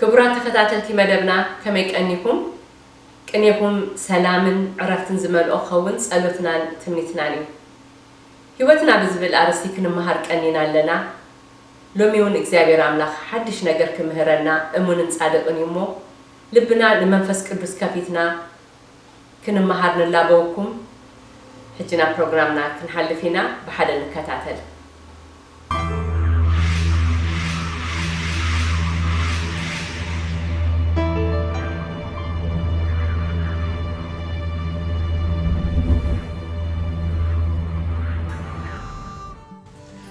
ክቡራት ተኸታተልቲ መደብና፣ ከመይ ቀኒኹም? ቅኔኹም ሰላምን ዕረፍትን ዝመልኦ ክኸውን ጸሎትናን ትምኒትናን እዩ። ህይወትና ብዝብል ኣርእስቲ ክንመሃር ቀኒና ኣለና። ሎሚ እውን እግዚኣብሔር ኣምላኽ ሓድሽ ነገር ክምህረና እሙንን ጻድቕን እዩ እሞ፣ ልብና ንመንፈስ ቅዱስ ከፊትና ክንመሃር ንላበወኩም። ሕጂ ናብ ፕሮግራምና ክንሓልፍ ኢና፣ ብሓደ ንከታተል።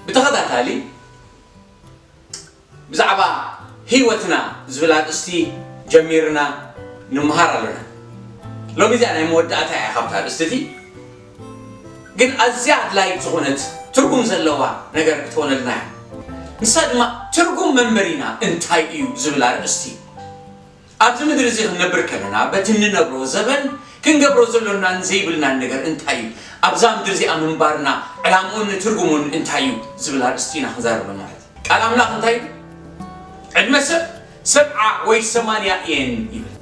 ብተኸታታሊ ብዛዕባ ህይወትና ዝብል ኣርእስቲ ጀሚርና ንምሃር ኣለና። ሎሚ እዚኣ ናይ መወዳእታ እያ ካብታ ኣርእስቲ እቲ፣ ግን ኣዝያ ኣድላይት ዝኾነት ትርጉም ዘለዋ ነገር ክትኾነልና እያ። ንሳ ድማ ትርጉም መንበሪና እንታይ እዩ ዝብል ኣርእስቲ። ኣብዚ ምድሪ እዚ ክንነብር ከለና በቲ እንነብሮ ዘበን ክንገብሮ ዘሎናን ዘይብልናን ነገር እንታይ እዩ? ኣብዛ ምድሪ እዚኣ ምንባርና ዕላምኡን ትርጉሙን እንታይ እዩ ዝብል ኣርእስቲ ኢና ክንዛረብ ማለት እዩ። ቃል ኣምላኽ እንታይ እዩ? ዕድመ ሰብ ሰብዓ ወይ ሰማንያ እየን ይብል።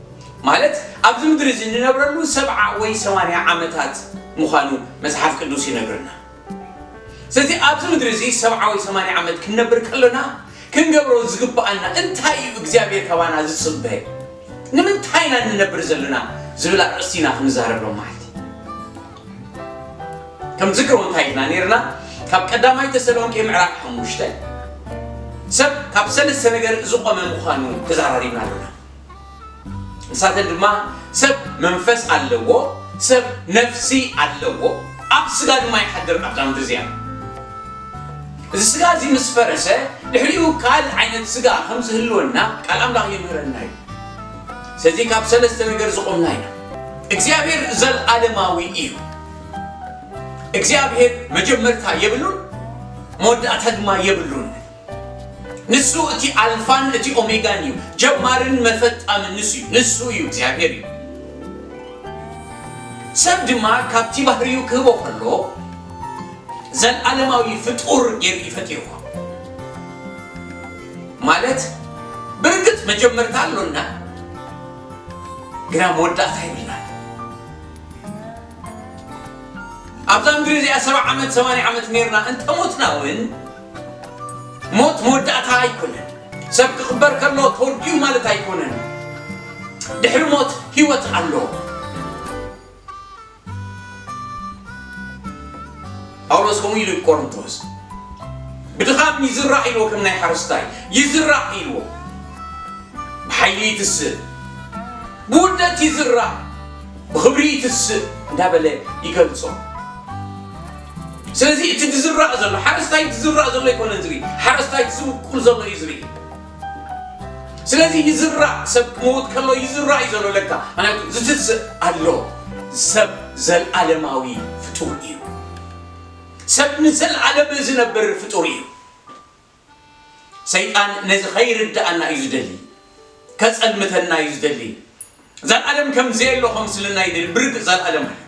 ማለት ኣብዚ ምድሪ እዚ እንነብረሉ ሰብዓ ወይ ሰማንያ ዓመታት ምዃኑ መጽሓፍ ቅዱስ ይነግርና። ስለዚ ኣብዚ ምድሪ እዚ ሰብዓ ወይ ሰማንያ ዓመት ክንነብር ከሎና ክንገብሮ ዝግብኣና እንታይ እዩ? እግዚኣብሔር ካባና ዝጽበ ንምንታይ ኢና እንነብር ዘለና ዝብል ኣርእስቲ ኢና ክንዛረብ ሎም መዓልቲ። ከም ዝክሮ እንታይ ኢልና ነርና? ካብ ቀዳማይ ተሰሎንቄ ምዕራፍ ሓሙሽተ ሰብ ካብ ሰለስተ ነገር ዝቆመ ምዃኑ ተዛራሪብና ኣለና። ንሳተን ድማ ሰብ መንፈስ ኣለዎ፣ ሰብ ነፍሲ ኣለዎ፣ ኣብ ስጋ ድማ ይሓድር ኣብዛ ምድሪ እዚኣ። እዚ ስጋ እዚ ምስ ፈረሰ ድሕሪኡ ካልእ ዓይነት ስጋ ከም ዝህልወና ቃል ኣምላኽ ይምህረና እዩ። ስለዚ ካብ ሰለስተ ነገር ዝቆምና ኢና። እግዚኣብሔር ዘለዓለማዊ እዩ። እግዚኣብሔር መጀመርታ የብሉን፣ መወዳእታ ድማ የብሉን። ንሱ እቲ ኣልፋን እቲ ኦሜጋን እዩ፣ ጀማርን መፈጣምን ንሱ እዩ። ንሱ እዩ እግዚኣብሔር እዩ። ሰብ ድማ ካብቲ ባህሪኡ ክህቦ ከሎ ዘለዓለማዊ ፍጡር ገይሩ እዩ ፈጢርዎ። ማለት ብርግጽ መጀመርታ ኣሎና፣ ግና መወዳእታ የብልናን። ኣብዛ ምድሪ እዚኣ ሰብዓ ዓመት ሰማንያ ዓመት ነርና እንተሞትና እውን ሞት መወዳእታ ኣይኮነን። ሰብ ክቕበር ከሎ ተወዲኡ ማለት ኣይኮነን። ድሕሪ ሞት ህይወት ኣሎ። ጳውሎስ ከምኡ ኢሉ ቆሮንቶስ፣ ብድኻም ይዝራእ ኢልዎ፣ ከም ናይ ሓረስታይ ይዝራእ ኢልዎ። ብሓይሊ ይትስእ፣ ብውርደት ይዝራእ፣ ብኽብሪ ይትስእ እንዳበለ ይገልጾ። ስለዚ እቲ ዝዝራእ ዘሎ ሓረስታይ፣ ዝዝራእ ዘሎ ኣይኮነን ዝርኢ፣ ሓረስታይ ዝብቁል ዘሎ እዩ ዝርኢ። ስለዚ ይዝራእ፣ ሰብ ክመውት ከሎ ይዝራእ እዩ ዘሎ ለካ። ምክንያቱ ዝትስእ ኣሎ። ሰብ ዘለዓለማዊ ፍጡር እዩ። ሰብ ንዘለዓለም ዝነብር ፍጡር እዩ። ሰይጣን ነዚ ከይርድኣና እዩ ዝደሊ፣ ከጸልምተና እዩ ዝደሊ። ዘልኣለም ከም ዘየሎ ከምስልና ይደሊ። ብርግጽ ዘልኣለም ኣለ።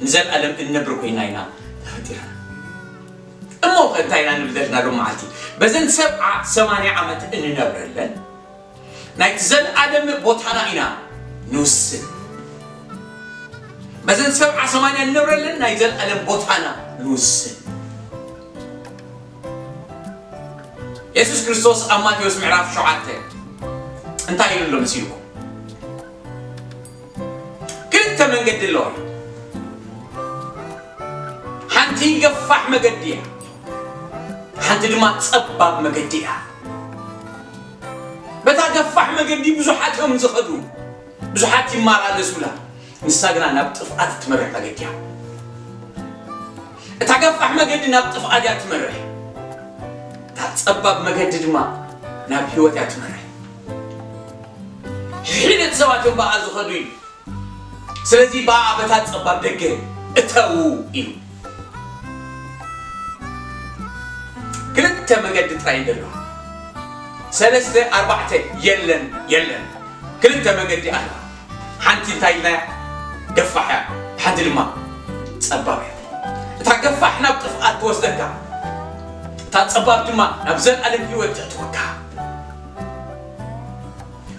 ንዘልኣለም እንነብር ኮይና ኢና ተፈጢርና። እሞ ከ እንታይ ኢና ንብል ዘለና ሎም መዓልቲ? በዘን ሰብዓ ሰማንያ ዓመት እንነብረለን ናይቲ ዘልኣለም ቦታና ኢና ንውስን። በዘን ሰብዓ ሰማንያ እንነብረለን ናይ ዘልኣለም ቦታና ንውስን። የሱስ ክርስቶስ ኣብ ማቴዎስ ምዕራፍ ሸውዓተ እንታይ ኢሉ ኣሎ መሲልኩም? ክልተ መንገዲ ኣለዋ። ሓንቲ ገፋሕ መገዲ እያ፣ ሓንቲ ድማ ጸባብ መገዲ እያ። በታ ገፋሕ መገዲ ብዙሓት እዮም ዝኸዱ፣ ብዙሓት ይመላለሱላ። ንሳ ግና ናብ ጥፍኣት እትመርሕ መገዲ እያ። እታ ገፋሕ መገዲ ናብ ጥፍኣት እያ ትመርሕ፣ እታ ጸባብ መገዲ ድማ ናብ ህይወት እያ ትመርሕ። ሕሒደት ሰባት እዮም ብኣ ዝኸዱ እዩ። ስለዚ ብኣ በታ ጸባብ ደገ እተዉ እዩ። ክልተ መገዲ ጥራይ እንደሎ፣ ሰለስተ ኣርባዕተ የለን፣ የለን። ክልተ መገዲ ኣላ። ሓንቲ እንታይ ኢልናያ? ገፋሕ እያ፣ ሓንቲ ድማ ጸባብ እያ። እታ ገፋሕ ናብ ጥፍኣት ትወስደካ፣ እታ ጸባብ ድማ ናብ ዘለኣለም ህይወት ተእትወካ።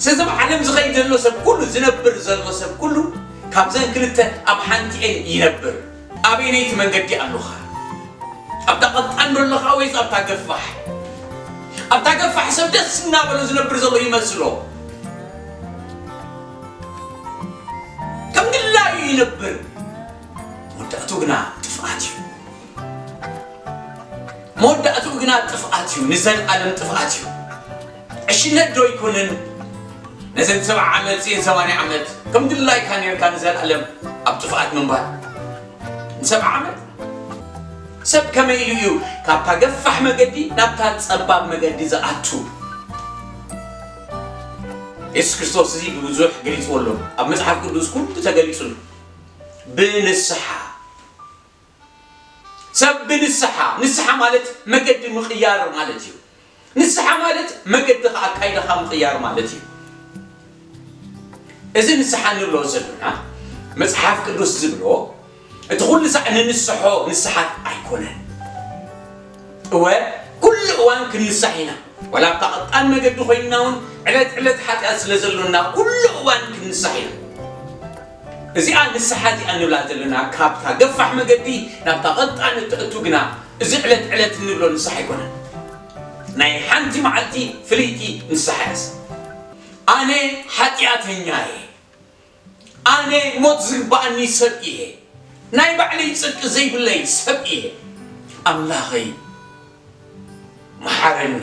ስለዚ ኣብ ዓለም ዝኸይድ ዘሎ ሰብ ኩሉ፣ ዝነብር ዘሎ ሰብ ኩሉ ካብዘን ክልተ ኣብ ሓንቲኤን ይነብር። ኣበየነይቲ መንገዲ ኣሎኻ? ኣብታ ቀጣን ዶ ኣለኻ ወይስ ኣብታ ገፋሕ? ኣብታ ገፋሕ ሰብ ደስ እናበሎ ዝነብር ዘሎ ይመስሎ። ከም ድላዩ ይነብር። መወዳእቱ ግና ጥፍኣት እዩ። መወዳእቱ ግና ጥፍኣት እዩ፣ ንዘለኣለም ጥፍኣት እዩ። ዕሽነት ዶ ኣይኮነን? ነዘን ሰብዓ ዓመት፣ እዚኤን ሰማንያ ዓመት ከም ድላይካ ነርካ ንዘለኣለም ኣብ ጥፍኣት ምንባር። ንሰብዓ ዓመት ሰብ ከመይ ኢሉ እዩ ካብታ ገፋሕ መገዲ ናብታ ጸባብ መገዲ ዝኣቱ? የሱስ ክርስቶስ እዚ ብብዙሕ ገሊጽዎ ኣሎ። ኣብ መጽሓፍ ቅዱስ ኩሉ ተገሊጹ ኣሎ። ብንስሓ። ሰብ ብንስሓ፣ ንስሓ ማለት መገዲ ምቕያር ማለት እዩ። ንስሓ ማለት መገድኻ ኣካይዳኻ ምቕያር ማለት እዩ። እዚ ንስሓ እንብሎ ዘሎና፣ መጽሓፍ ቅዱስ ዝብሎ፣ እቲ ኩሉ ሳዕ ንንስሖ ንስሓ ኣይኮነን። እወ፣ ኩሉ እዋን ክንንሳሕ ኢና። ዋላ ኣብታ ቀጣን መገዲ ኮይንና እውን፣ ዕለት ዕለት ሓጢኣት ስለ ዘሎና፣ ኩሉ እዋን ክንንሳሕ ኢና። እዚኣ ንስሓ እዚኣ እንብላ ዘለና፣ ካብታ ገፋሕ መገዲ ናብታ ቀጣን እተእቱ ግና፣ እዚ ዕለት ዕለት እንብሎ ንስሓ ኣይኮነን። ናይ ሓንቲ መዓልቲ ፍልይቲ ንስሓ እያስ። ኣነ ሓጢኣተኛ እየ። ኣነ ሞት ዝግባኣኒ ሰብ እየ። ናይ ባዕለይ ጽድቂ ዘይብለይ ሰብ እየ። ኣምላኸይ፣ መሓረኒ።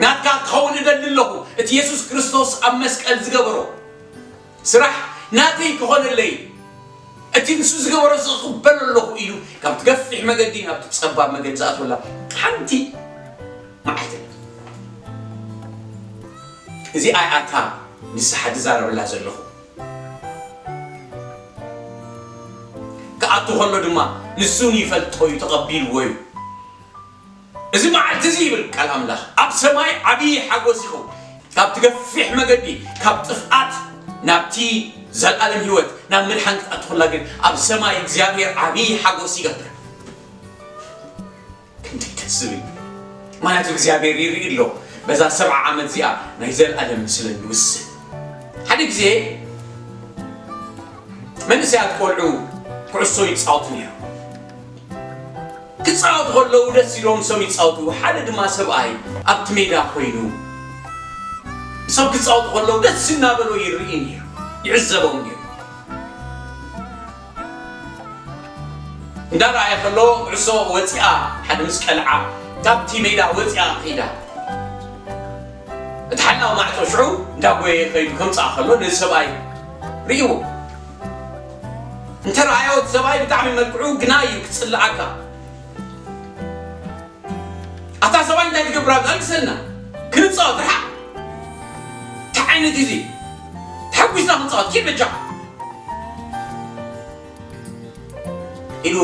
ናትካ ክኸውን እደሊ ኣለኹ። እቲ የሱስ ክርስቶስ ኣብ መስቀል ዝገበሮ ስራሕ ናተይ ክኾነለይ፣ እቲ ንሱ ዝገበሮ ዝቕበሎ ኣለኹ ኢሉ፣ ካብቲ ገፊሕ መገዲ ናብቲ ጸባብ መገዲ ዝኣትወላ ሓንቲ መዓልቲ። እዚኣ እያ እታ ንስሓ ዝዛረበላ ዘለኹ። ክኣቱ ከሎ ድማ ንሱ ንይፈልጦ እዩ፣ ተቐቢልዎ እዩ። እዚ መዓልቲ እዚ ይብል ቃል ኣምላኽ፣ ኣብ ሰማይ ዓብዪ ሓጎስ ይኸውን። ካብቲ ገፊሕ መገዲ፣ ካብ ጥፍኣት ናብቲ ዘልኣለም ህይወት፣ ናብ ምድሓን ክትኣቱ ከላ ግን፣ ኣብ ሰማይ እግዚኣብሔር ዓብዪ ሓጎስ ይገብር። ክንደይ ደስ ዝብል! ምኽንያቱ እግዚኣብሔር ይርኢ ኣሎ፣ በዛ ሰብዓ ዓመት እዚኣ ናይ ዘልኣለም ስለ ዝውስን። ሓደ ግዜ መንእሰያት ቆልዑ ኩዕሶ ይጻወቱ ነይሮም። ክጻወቱ ከለዉ ደስ ኢሎም ንሶም ይጻወቱ። ሓደ ድማ ሰብኣይ ኣብቲ ሜዳ ኮይኑ ንሶም ክጻወቱ ከለዉ ደስ እናበሎ ይርኢ ነይሩ፣ ይዕዘቦም ነይሩ። እንዳረኣየ ከሎ ኩዕሶ ወጺኣ፣ ሓደ ምስ ቀልዓ ካብቲ ሜዳ ወጺኣ ኺዳ። እቲ ሓላው ማዕጾ ሽዑ እንዳጎየ ከይዱ ከምጽኣ ከሎ ነዚ ሰብኣይ ርእይዎ። እንተ ረኣዮ እቲ ሰብኣይ ብጣዕሚ መልክዑ ግና እዩ ክጽልኣካ። ኣታ ሰብኣይ እንታይ ትገብር ኣብዛ? ኣልግሰልና። ክንጻወት ርሓቕ። እንታይ ዓይነት እዩ እዚ? ተሓጒስና ክንጻወት። ኪድ በጃኻ። ኢሉ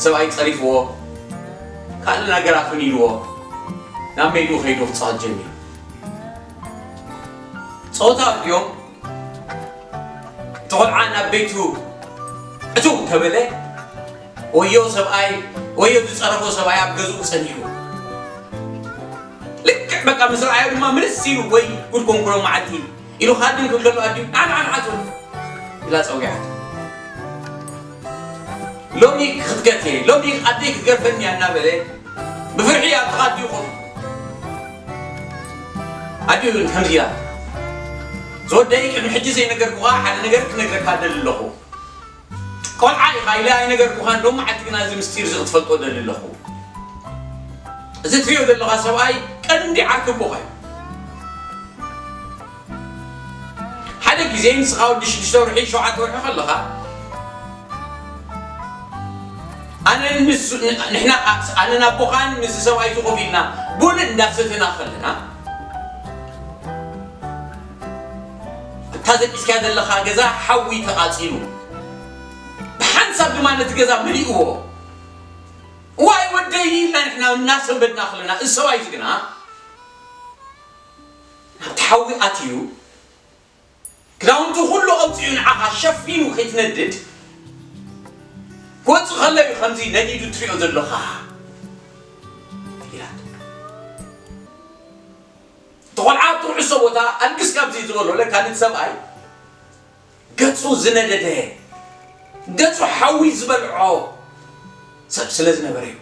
ሰብኣይ ጸሪፍዎ፣ ካልእ ነገራት እውን ኢልዎ፣ ናብ ሜድኡ ከይዱ ክጻወት ጀሚሩ። ጸወታ እዮም። እቲ ቆልዓ ናብ ቤቱ እትው ተበለ፣ ወዮ ሰብኣይ፣ ወዮ ዝጸረፎ ሰብኣይ ኣብ ገዝኡ ጸኒሑ። ልክዕ በቃ ምስ ረኣዮ ድማ ምልስ ኢሉ፣ ወይ ጉድ ኮንኩሎ መዓልቲ ኢሉ፣ ካድም ክብል ከሎ ኣዲኡ፣ "ንዓ፣ ንዓ፣ ንዓ" ትብል ኢላ ጸዊዓቶ። ሎሚ ክትገት እየ፣ ሎሚ ኣደይ ክትገርፈኒ እያ እናበለ ብፍርሒ ኣብ ጥቓ ኣዲኡ ኮፍ ኢሉ። ኣዲኡ እውን ከምዚ ኢላ፣ "ዝወደይ ቅድሚ ሕጂ ዘይነገርኩኻ ሓደ ነገር ክነግረካ እደሊ ኣለኹ። ቆልዓ ኢኻ ኢለ ኣይነገርኩኻን፣ ሎሚ መዓልቲ ግና እዚ ምስጢር እዚ ክትፈልጦ እደሊ ኣለኹ። እዚ ትሪኦ ዘለኻ ሰብኣይ ቀንዲ ዓርኪ ኣቦኻ እዩ። ሓደ ግዜ ንስኻ ወዲ ሽዱሽተ ወርሒ፣ ሸውዓተ ወርሒ ከለኻ፣ ኣነ ንሱ፣ ን-፣ ንሕና፣ ኣነን ኣቦኻን ምስ ሰብኣይ እዚ ኮፍ ኢልና ቡን እንዳሰተና ከለና፣ እታ ደቂስካያ ዘለኻ ገዛ ሓዊ ተቓጺሉ፣ ብሓንሳብ ድማ ነቲ ገዛ መሊእዎ። ዋይ ወደይ ኢልና ንሕና እናሰንበድና ከለና፣ እዚ ሰብኣይ እዚ ግና ናብቲ ሓዊ ኣትዩ፣ ክዳውንቱ ኩሉ ኣውፂኡ ንዓኻ ሸፊኑ ከይትነድድ ክወፅእ ከሎ እዩ ከምዚ ነዲዱ ትሪኦ ዘለኻ ኢላቶ። ኣልግስ ካብዚ ዝበሎ ለካ ነቲ ሰብኣይ ገጹ ዝነደደ፣ ገጹ ሓዊ ዝበልዖ ሰብ ስለ ዝነበረ እዩ።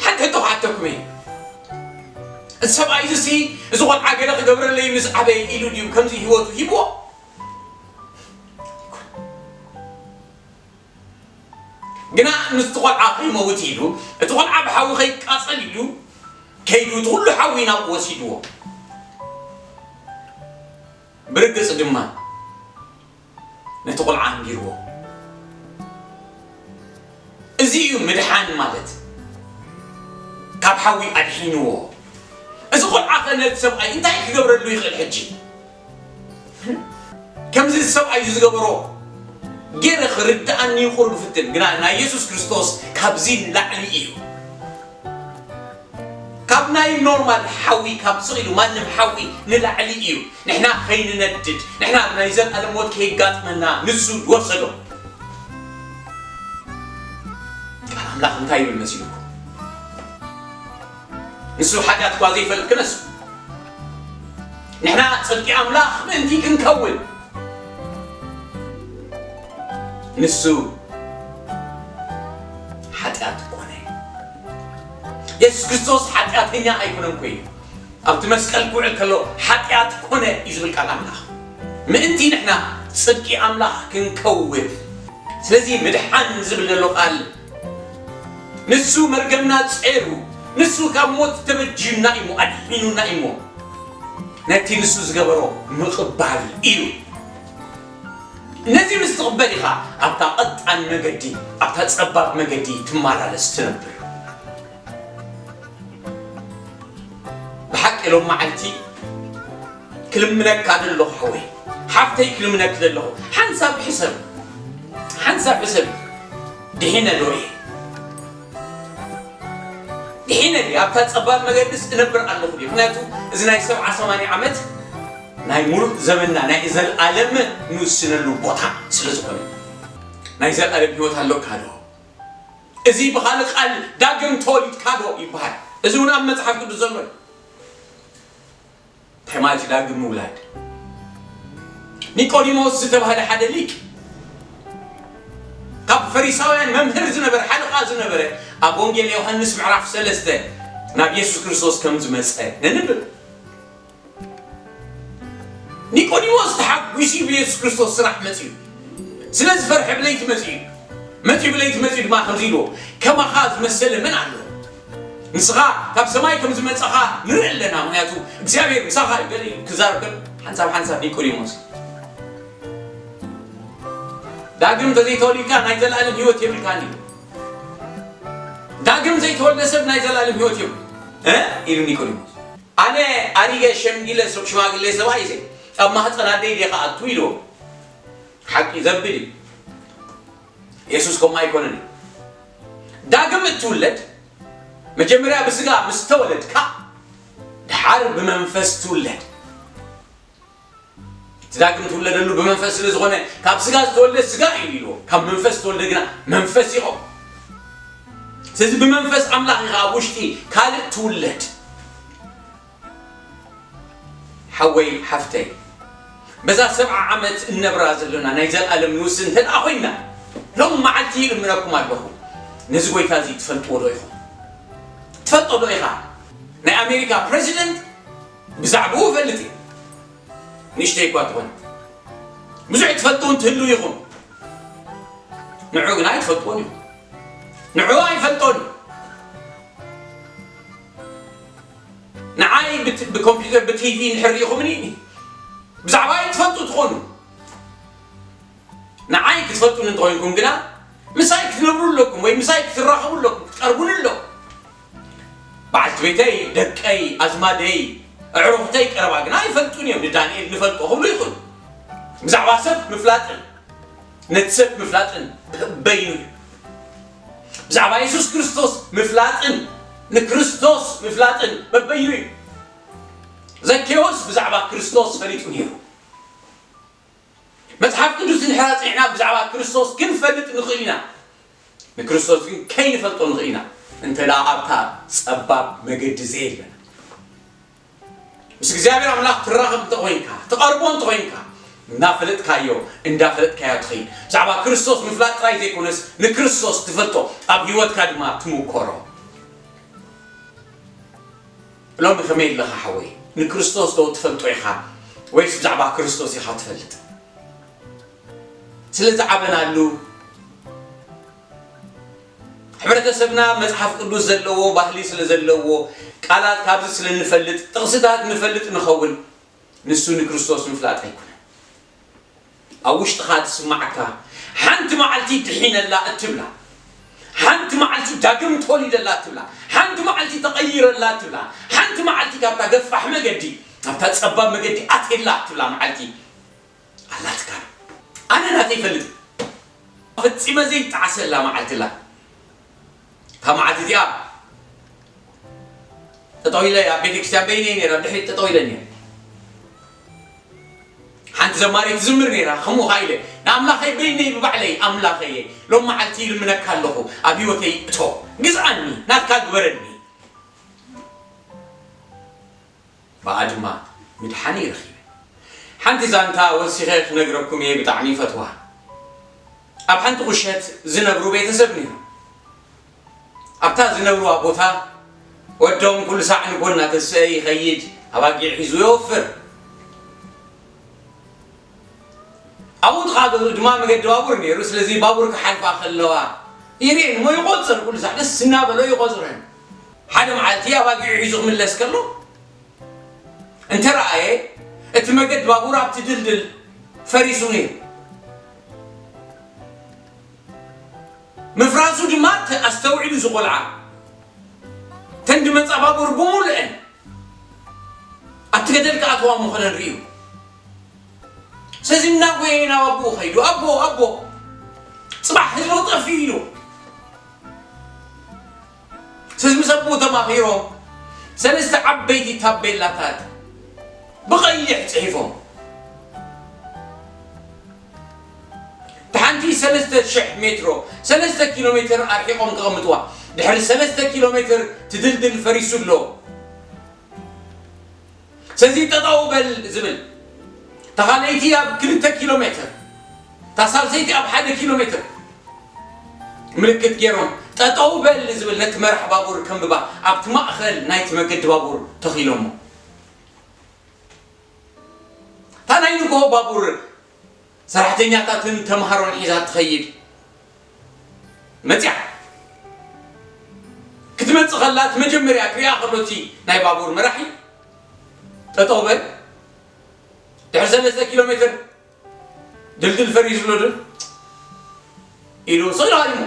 ሓንቲ ሕቶ ክሓተኩም እየ። እቲ ሰብኣይ እዚ፣ እዚ ቆልዓ ገለ ክገብረለይ ምስ ዓበየ ኢሉ ድዩ ከምዚ ህይወቱ ሂብዎ? ግና ምስቲ ቆልዓ ከይመውት ኢሉ፣ እቲ ቆልዓ ብሓዊ ከይቃጸል ኢሉ ከይዱ፣ እቲ ኩሉ ሓዊ ናብኡ ወሲድዎ። ብርግጽ ድማ ነቲ ቆልዓ ኣንቢርዎ። እዚ እዩ ምድሓን ማለት፣ ካብ ሓዊ ኣድሒንዎ። እዚ ቆልዓ ኸ ነቲ ሰብኣይ እንታይ ክገብረሉ ይኽእል ሕጂ? ከምዚ ሰብኣይ እዩ ዝገበሮ ገይረ ክርድኣኒ ይቑር ብፍትን፣ ግና ናይ የሱስ ክርስቶስ ካብዚ ንላዕሊ እዩ። ካብ ናይ ኖርማል ሓዊ፣ ካብ ስቕ ኢሉ ማንም ሓዊ ንላዕሊ እዩ። ንሕና ከይንነድድ፣ ንሕና ናይ ዘለኣለም ሞት ከየጋጥመና ንሱ ዝወሰዶ። ቃል ኣምላኽ እንታይ ይብል መሲልኩም? ንሱ ሓጢኣት እኳ ዘይፈልጥ ክነሱ፣ ንሕና ጽድቂ ኣምላኽ ምእንቲ ክንከውን፣ ንሱ ሓጢኣት ኮነ። የሱስ ክርስቶስ ሓጢኣተኛ ኣይኮነን ኮይኑ፣ ኣብቲ መስቀል ክውዕል ከሎ ሓጢኣት ኮነ እዩ ዝብል ቃል ኣምላኽ። ምእንቲ ንሕና ጽድቂ ኣምላኽ ክንከውን። ስለዚ ምድሓን ዝብል ዘሎ ቃል፣ ንሱ መርገምና ጸይሩ፣ ንሱ ካብ ሞት ተበጅዩና እዩ እሞ፣ ኣድሒኑና እዩ እሞ፣ ነቲ ንሱ ዝገበሮ ምቕባል እዩ። ነዚ ምስ ትቕበል ኢኻ ኣብታ ቐጣን መገዲ፣ ኣብታ ጸባብ መገዲ ትመላለስ ትነብር። ብሓቂ ሎም መዓልቲ ክልምነካ ዘለኹ ሓወይ፣ ሓፍተይ ክልምነክ ዘለኹ፣ ሓንሳብ ሕሰብ፣ ሓንሳብ ሕሰብ፣ ድሒነ ዶ እየ? ድሒነ ድየ ኣብታ ጸባብ መገድስ እነብር ኣለኹ ድየ? ምኽንያቱ እዚ ናይ ሰብዓ ሰማንያ ዓመት ናይ ሙሉእ ዘመንና ናይ ዘለኣለም ንውስነሉ ቦታ ስለ ዝኾነ፣ ናይ ዘለኣለም ህይወት ኣለካ ዶ? እዚ ብኻልእ ቃል ዳግም ተወሊድካ ዶ ይበሃል? እዚ እውን ኣብ መጽሓፍ ቅዱስ ዘሎ እዩ። እንታይ ማለት እዩ ዳግም ምውላድ? ኒቆዲሞስ ዝተባህለ ሓደ ሊቅ፣ ካብ ፈሪሳውያን መምህር ዝነበረ፣ ሓለቓ ዝነበረ፣ ኣብ ወንጌል ዮሃንስ ምዕራፍ ሰለስተ ናብ የሱስ ክርስቶስ ከም ዝመጸ ነንብብ። ኒቆዲሞስ ተሓጒሱ እዩ ብየሱስ ክርስቶስ ስራሕ መጺኡ። ስለ ዝፈርሐ ብለይቲ መጺኡ እዩ። መጺኡ ብለይቲ መጺኡ ድማ ከምዚ ኢልዎ፣ "ከማኻ ዝመሰለ መን ኣሎ? ንስኻ ካብ ሰማይ ከም ዝመጻኻ ንርኢ ኣለና፣ ምኽንያቱ እግዚኣብሔር ምሳኻ እዩ" ገለ ኢሉ ክዛረብ ከሎ፣ ሓንሳብ ሓንሳብ ኒቆዲሞስ፣ "ዳግም እንተዘይተወሊድካ ናይ ዘለኣለም ህይወት የብልካን እዩ። ዳግም ዘይተወልደ ሰብ ናይ ዘለኣለም ህይወት የብሉ" እ? ኢሉ ኒቆዲሞስ። ኣነ ኣሪገ ሸምጊለ ስ-፣ ሽማግሌ ሰብኣይ እየ፣ ኣብ ማህፀን ኣደይ ድየ ክኣቱ ኢልዎ። ሓቂ ዘብል እዩ። የሱስ ከምኡ ኣይኮነን እዩ። ዳግም እትውለድ መጀመርያ ብስጋ ምስ ተወለድካ፣ ድሓር ብመንፈስ ትውለድ። እቲ ዳግም ትውለደሉ ብመንፈስ ስለ ዝኾነ፣ ካብ ስጋ ዝተወልደ ስጋ እዩ ኢልዎ፣ ካብ መንፈስ ዝተወልደ ግና መንፈስ ይኸውን። ስለዚ ብመንፈስ ኣምላኽ ኢኻ ኣብ ውሽጢ ካልእ ትውለድ። ሓወይ ሓፍተይ፣ በዛ ሰብዓ ዓመት እነብራ ዘለና ናይ ዘለኣለም ንውስ እንተ ደኣ ኮይንና፣ ሎም መዓልቲ ይእምነኩም ኣለኹ። ነዚ ጎይታ እዚ ትፈልጥዎ ዶ ኢኹም? ትፈልጦ ዶ ኢኻ? ናይ ኣሜሪካ ፕረዚደንት ብዛዕባኡ እፈልጥ እየ። ንእሽተይ እኳ ትኾን፣ ብዙሕ ትፈልጥውን ትህልው ኢኹም። ንዑ ግና ኣይትፈልጥዎን ኢኹም። ንዑ ኣይፈልጦን እዩ። ንዓይ ብት-፣ ብኮምፒውተር፣ ብቲቪ እንድሕር ርኢኹምኒ፣ ብዛዕባይ ትፈልጡ ትኾኑ። ንዓይ ክትፈልጡኒ እንተኾይንኩም ግና፣ ምሳይ ክትነብሩ ኣለኩም ወይ ምሳይ ክትራኸቡ ኣለኩም፣ ክትቀርቡኒ ኣለኩም። በዓልቲ ቤተይ፣ ደቀይ፣ ኣዝማደይ፣ ኣዕሩኽተይ ቀረባ ግና ኣይፈልጡን እዮም። ንዳንኤል ንፈልጦ ክብሉ ይኽእሉ። ብዛዕባ ሰብ ምፍላጥን ነቲ ሰብ ምፍላጥን በበይኑ እዩ። ብዛዕባ የሱስ ክርስቶስ ምፍላጥን ንክርስቶስ ምፍላጥን በበይኑ እዩ። ዘኬዎስ ብዛዕባ ክርስቶስ ፈሊጡ ነይሩ። መጽሓፍ ቅዱስ እንድሕር ኣጽኒዕና ብዛዕባ ክርስቶስ ክንፈልጥ ንኽእል ኢና። ንክርስቶስ ግን ከይንፈልጦ ንኽእል ኢና፣ እንተ ደኣ ኣብታ ጸባብ መገዲ ዘየለና። ምስ እግዚኣብሔር ኣምላኽ ትራኸብ እንተኾይንካ፣ ትቐርቦ እንተኾይንካ፣ እናፈለጥካዮ፣ እንዳፈለጥካዮ ትኸይድ። ብዛዕባ ክርስቶስ ምፍላጥ ጥራይ ዘይኮነስ፣ ንክርስቶስ ትፈልጦ፣ ኣብ ህይወትካ ድማ ትምኮሮ። ሎሚ ከመይ ኣለኻ ሓወይ? ንክርስቶስ ዶ ትፈልጦ ኢኻ? ወይስ ብዛዕባ ክርስቶስ ኢኻ ትፈልጥ? ስለ ዝዓበናሉ፣ ሕብረተሰብና መጽሓፍ ቅዱስ ዘለዎ ባህሊ ስለ ዘለዎ፣ ቃላት ካብዚ ስለ እንፈልጥ፣ ጥቕስታት ንፈልጥ ንኸውን፣ ንሱ ንክርስቶስ ምፍላጥ ኣይኮነን። ኣብ ውሽጥኻ ትስማዓካ፣ ሓንቲ መዓልቲ ድሒነላ እትብላ፣ ሓንቲ መዓልቲ ዳግም ተወሊደላ እትብላ፣ ሓንቲ መዓልቲ ተቐይረላ እትብላ፣ ሓንቲ መዓልቲ ካብታ ገፋሕ መገዲ፣ ካብታ ጸባብ መገዲ ኣትየላ እትብላ መዓልቲ ኣላትካ። ኣነ ናተይ ይፈልጥ። ፈጺመ ዘይጠዓሰላ መዓልቲ ኣላ። እታ መዓልቲ እዚኣ ጠጠው ኢለ ኣብ ቤተክርስትያን በይነይ ነይረ፣ ኣብ ድሕሪት ጠጠው ኢለ ነይረ። ሓንቲ ዘማሪት ትዝምር ነይራ፣ ከምኡ ኸዓ ኢለ ንኣምላኸይ በይነይ ብባዕለይ፣ ኣምላኸየ፣ ሎም መዓልቲ ይልምነካ ኣለኹ፣ ኣብ ህይወተይ እቶ፣ ግዝኣኒ፣ ናትካ ግበረኒ። ብኣ ድማ ምድሓነይ ረኺበ። ሓንቲ ዛንታ ወሲኸ ክነግረኩም እየ፣ ብጣዕሚ ይፈትዋ። ኣብ ሓንቲ ቁሸት ዝነብሩ ቤተሰብ ነይሮም። ኣብታ ዝነብርዋ ቦታ ወዶም ኩሉ ሳዕ ንጎ እናተስአ ይኸይድ፣ ኣባጊዕ ሒዙ ይወፍር። ኣብኡ ጥቓ ገዝኡ ድማ መገዲ ባቡር ነይሩ። ስለዚ ባቡር ክሓልፋ ከለዋ ይርእየን እሞ ይቖጽር፣ ኩሉ ሳዕ ደስ እናበሎ ይቖጽረን። ሓደ መዓልቲ ኣባጊዑ ሒዙ ክምለስ ከሎ እንተረኣየ፣ እቲ መገዲ ባቡር ኣብቲ ድልድል ፈሪሱ ነይሩ። ምፍራሱ ድማ ተ-፣ ኣስተውዒሉ እዚ ቆልዓ፣ እተን ድመጻ ባቡር ብምሉአን ኣብቲ ገደል ክኣትዋ ምዃነን ርእዩ። ስለዚ እናጎየ ናብ ኣቦኡ ኸይዱ፣ "ኣቦ፣ ኣቦ፣ ጽባሕ ህዝቢ ክጠፍእ እዩ" ኢሉ። ስለዚ ምስ ኣቦኡ ተማኺሮም ሰለስተ ዓበይቲ ታቤላታት ብቐይሕ ጽሒፎም፣ እቲ ሓንቲ ሰለስተ ሽሕ ሜትሮ፣ ሰለስተ ኪሎ ሜትር ኣርሒቖም ከቐምጥዋ፣ ድሕሪ ሰለስተ ኪሎ ሜትር እቲ ድልድል ፈሪሱ ኣሎ። ስለዚ ጠጠው በል ዝብል፣ እታ ካልኣይቲ ኣብ ክልተ ኪሎ ሜትር፣ እታ ሳልሰይቲ ኣብ ሓደ ኪሎ ሜትር ምልክት ገይሮም፣ ጠጠው በል ዝብል ነቲ መራሕ ባቡር ከንብባ ኣብቲ ማእኸል ናይቲ መገዲ ባቡር ተኺሎሞ። እታ ናይ ንግሆ ባቡር ሰራሕተኛታትን ተምሃሮን ሒዛ ትኸይድ መጽያ። ክትመጽእ ከላ እቲ መጀመርያ ክሪኣ ከሎ እቲ ናይ ባቡር መራሒ፣ "ጠጠው በል፣ ድሕሪ ሰለስተ ኪሎ ሜትር ድልድል ፈሪሱ ኣሎ ዶ?" ኢሉ ስቕ ኢሉ ሃዲሙ።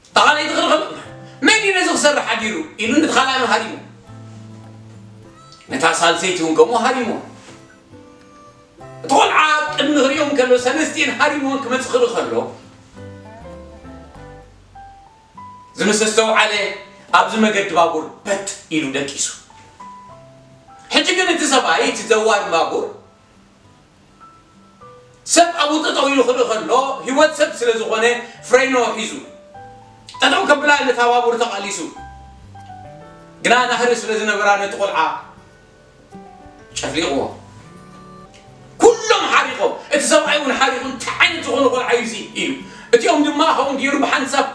እታ ካልኣይቲ ክርኢ ከሎ፣ "መን እዩ ነዚ ክሰርሕ ሓዲሩ?" ኢሉ ነቲ ካልኣይ ሃዲሙ። ነታ ሳልሰይቲ እውን ከምኡ ሃዲሙ። እቲ ቆልዓ ኣብ ቅድሚ ክሪኦም ከሎ፣ ሰለስቲኤን ሃዲምወን ክመጽእ ክርኢ ከሎ፣ እዚ ምስ ኣስተውዓለ፣ ኣብዚ መገዲ ባቡር በጥ ኢሉ ደቂሱ። ሕጂ ግን እቲ ሰብኣይ፣ እቲ ዘዋሪ ባቡር፣ ሰብ ኣብኡ ጠጠው ኢሉ ክርኢ ከሎ፣ ህይወት ሰብ ስለ ዝኾነ ፍሬኖ ሒዙ ጠጠው ከብላ ነታ ባቡር ተቓሊሱ። ግና ናህሪ ስለ ዝነበራ ነቲ ቆልዓ ጨፍሊቕዎ። ኩሎም ሓሪቖም። እቲ ሰብኣይ እውን ሓሪቑ፣ "እንታይ ዓይነት ዝኾነ ቆልዓ እዩ እዚ?" ኢሉ። እቲኦም ድማ ከምኡ ገይሩ ብሓንሳብ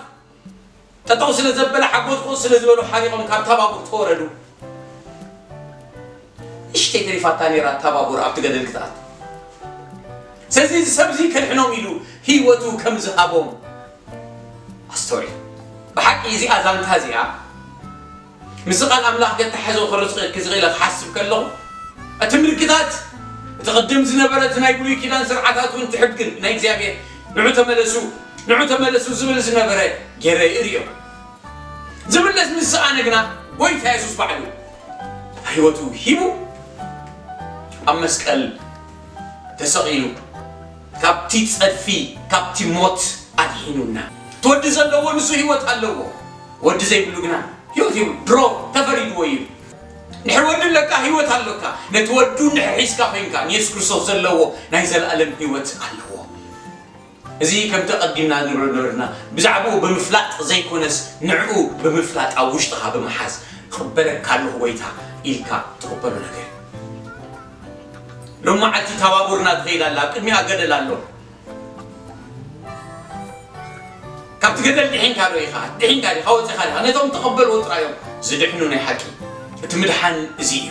ጠጠው ስለ ዘበለ፣ ሓጎት ቁስ ስለ ዝበሉ ሓሪቖም ካብታ ባቡር ተወረዱ። ንእሽተይ ተሪፋታ ነይራ እታ ባቡር ኣብቲ ገደል ክትኣቱ። ስለዚ እዚ ሰብዚ ከድሕኖም ኢሉ ህይወቱ ከም ዝሃቦም ኣስተውዕል። ብሓቂ እዚኣ ዛንታ እዚኣ ምስዚ ቃል ኣምላኽ ገተሓዞ ክርጽ-፣ ክዝቕለ ክሓስብ ከለኹ፣ እቲ ምልክታት፣ እቲ ቅድም ዝነበረ፣ እቲ ናይ ብሉይ ኪዳን ስርዓታት እውን፣ እቲ ሕግን ናይ እግዚኣብሔር፣ "ንዑ ተመለሱ፣ ንዑ ተመለሱ" ዝብል ዝነበረ ገይረ ይርእዮ። ዝምለስ ምስ ሰኣነ ግና፣ ጎይታ የሱስ ባዕሉ ህይወቱ ሂቡ፣ ኣብ መስቀል ተሰቒሉ፣ ካብቲ ጸድፊ፣ ካብቲ ሞት ኣድሒኑና። እቲ ወዲ ዘለዎ ንሱ ህይወት ኣለዎ፣ ወዲ ዘይብሉ ግና ህይወት የብሉ። ድሮ ተፈሪድዎ እዩ። እንድሕር ወዲ ኣለካ፣ ህይወት ኣለካ። ነቲ ወዱ እንድሕር ሒዝካ ኮይንካ፣ ንየሱስ ክርስቶስ ዘለዎ ናይ ዘለኣለም ህይወት ኣለዎ። እዚ ከምቲ ኣቐዲምና ንብሎ ነበርና፣ ብዛዕባኡ ብምፍላጥ ዘይኮነስ፣ ንዕኡ ብምፍላጥ፣ ኣብ ውሽጥኻ ብምሓዝ፣ "እቕበለካ ኣለኹ ጎይታ" ኢልካ ትቕበሎ ነገር እዩ። ሎማዓንቲ ታባቡርና ትኸይድ ኣላ፣ ኣብ ቅድሚኣ ገደል ኣሎ። ካብቲ ገደል ድሒንካ ዶ ኢኻ? ድሒንካ ዲኻ? ወጺኻ ዲኻ? ነቶም ተቐበልዎ ጥራይ እዮም ዝድሕኑ ናይ ሓቂ። እቲ ምድሓን እዚ እዩ።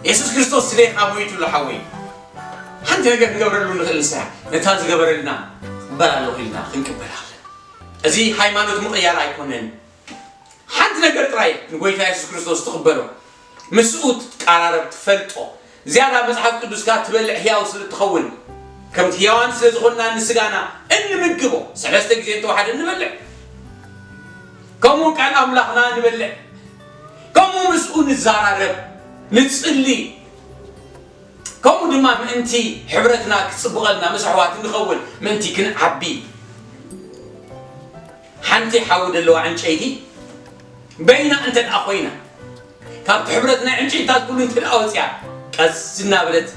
የሱስ ክርስቶስ ስሌኻ ሞይቱ ኣሎ ሓወይ። ሓንቲ ነገር ክንገብረሉ ንኽእል ንስኻ። ነታ ዝገበረልና ክቕበል ኣለኹ ኢልና ክንቅበል ኣለና። እዚ ሃይማኖት ምቕያር ኣይኮነን። ሓንቲ ነገር ጥራይ ንጎይታ የሱስ ክርስቶስ ትቕበሎ። ምስኡ ትቀራረብ፣ ትፈልጦ። ዝያዳ መጽሓፍ ቅዱስካ ትበልዕ ህያው ስለ እትኸውን፣ ከምቲ ህያዋን ስለ ዝኾንና ንስጋና እንምግቦ፣ ሰለስተ ግዜ እንተወሓደ ንበልዕ። ከምኡ ቃል ኣምላኽና ንበልዕ። ከምኡ ምስኡ ንዘራረብ፣ ንጽሊ። ከምኡ ድማ ምእንቲ ሕብረትና ክጽብቐልና፣ ምስ ኣሕዋት ንኸውን፣ ምእንቲ ክንዓቢ። ሓንቲ ሓዊ ዘለዋ ዕንጨይቲ በይና እንተ ደኣ ኮይና፣ ካብቲ ሕብረት ናይ ዕንጨይትታት ኩሉ እንተ ደኣ ወጺኣ፣ ቀስ እናበለት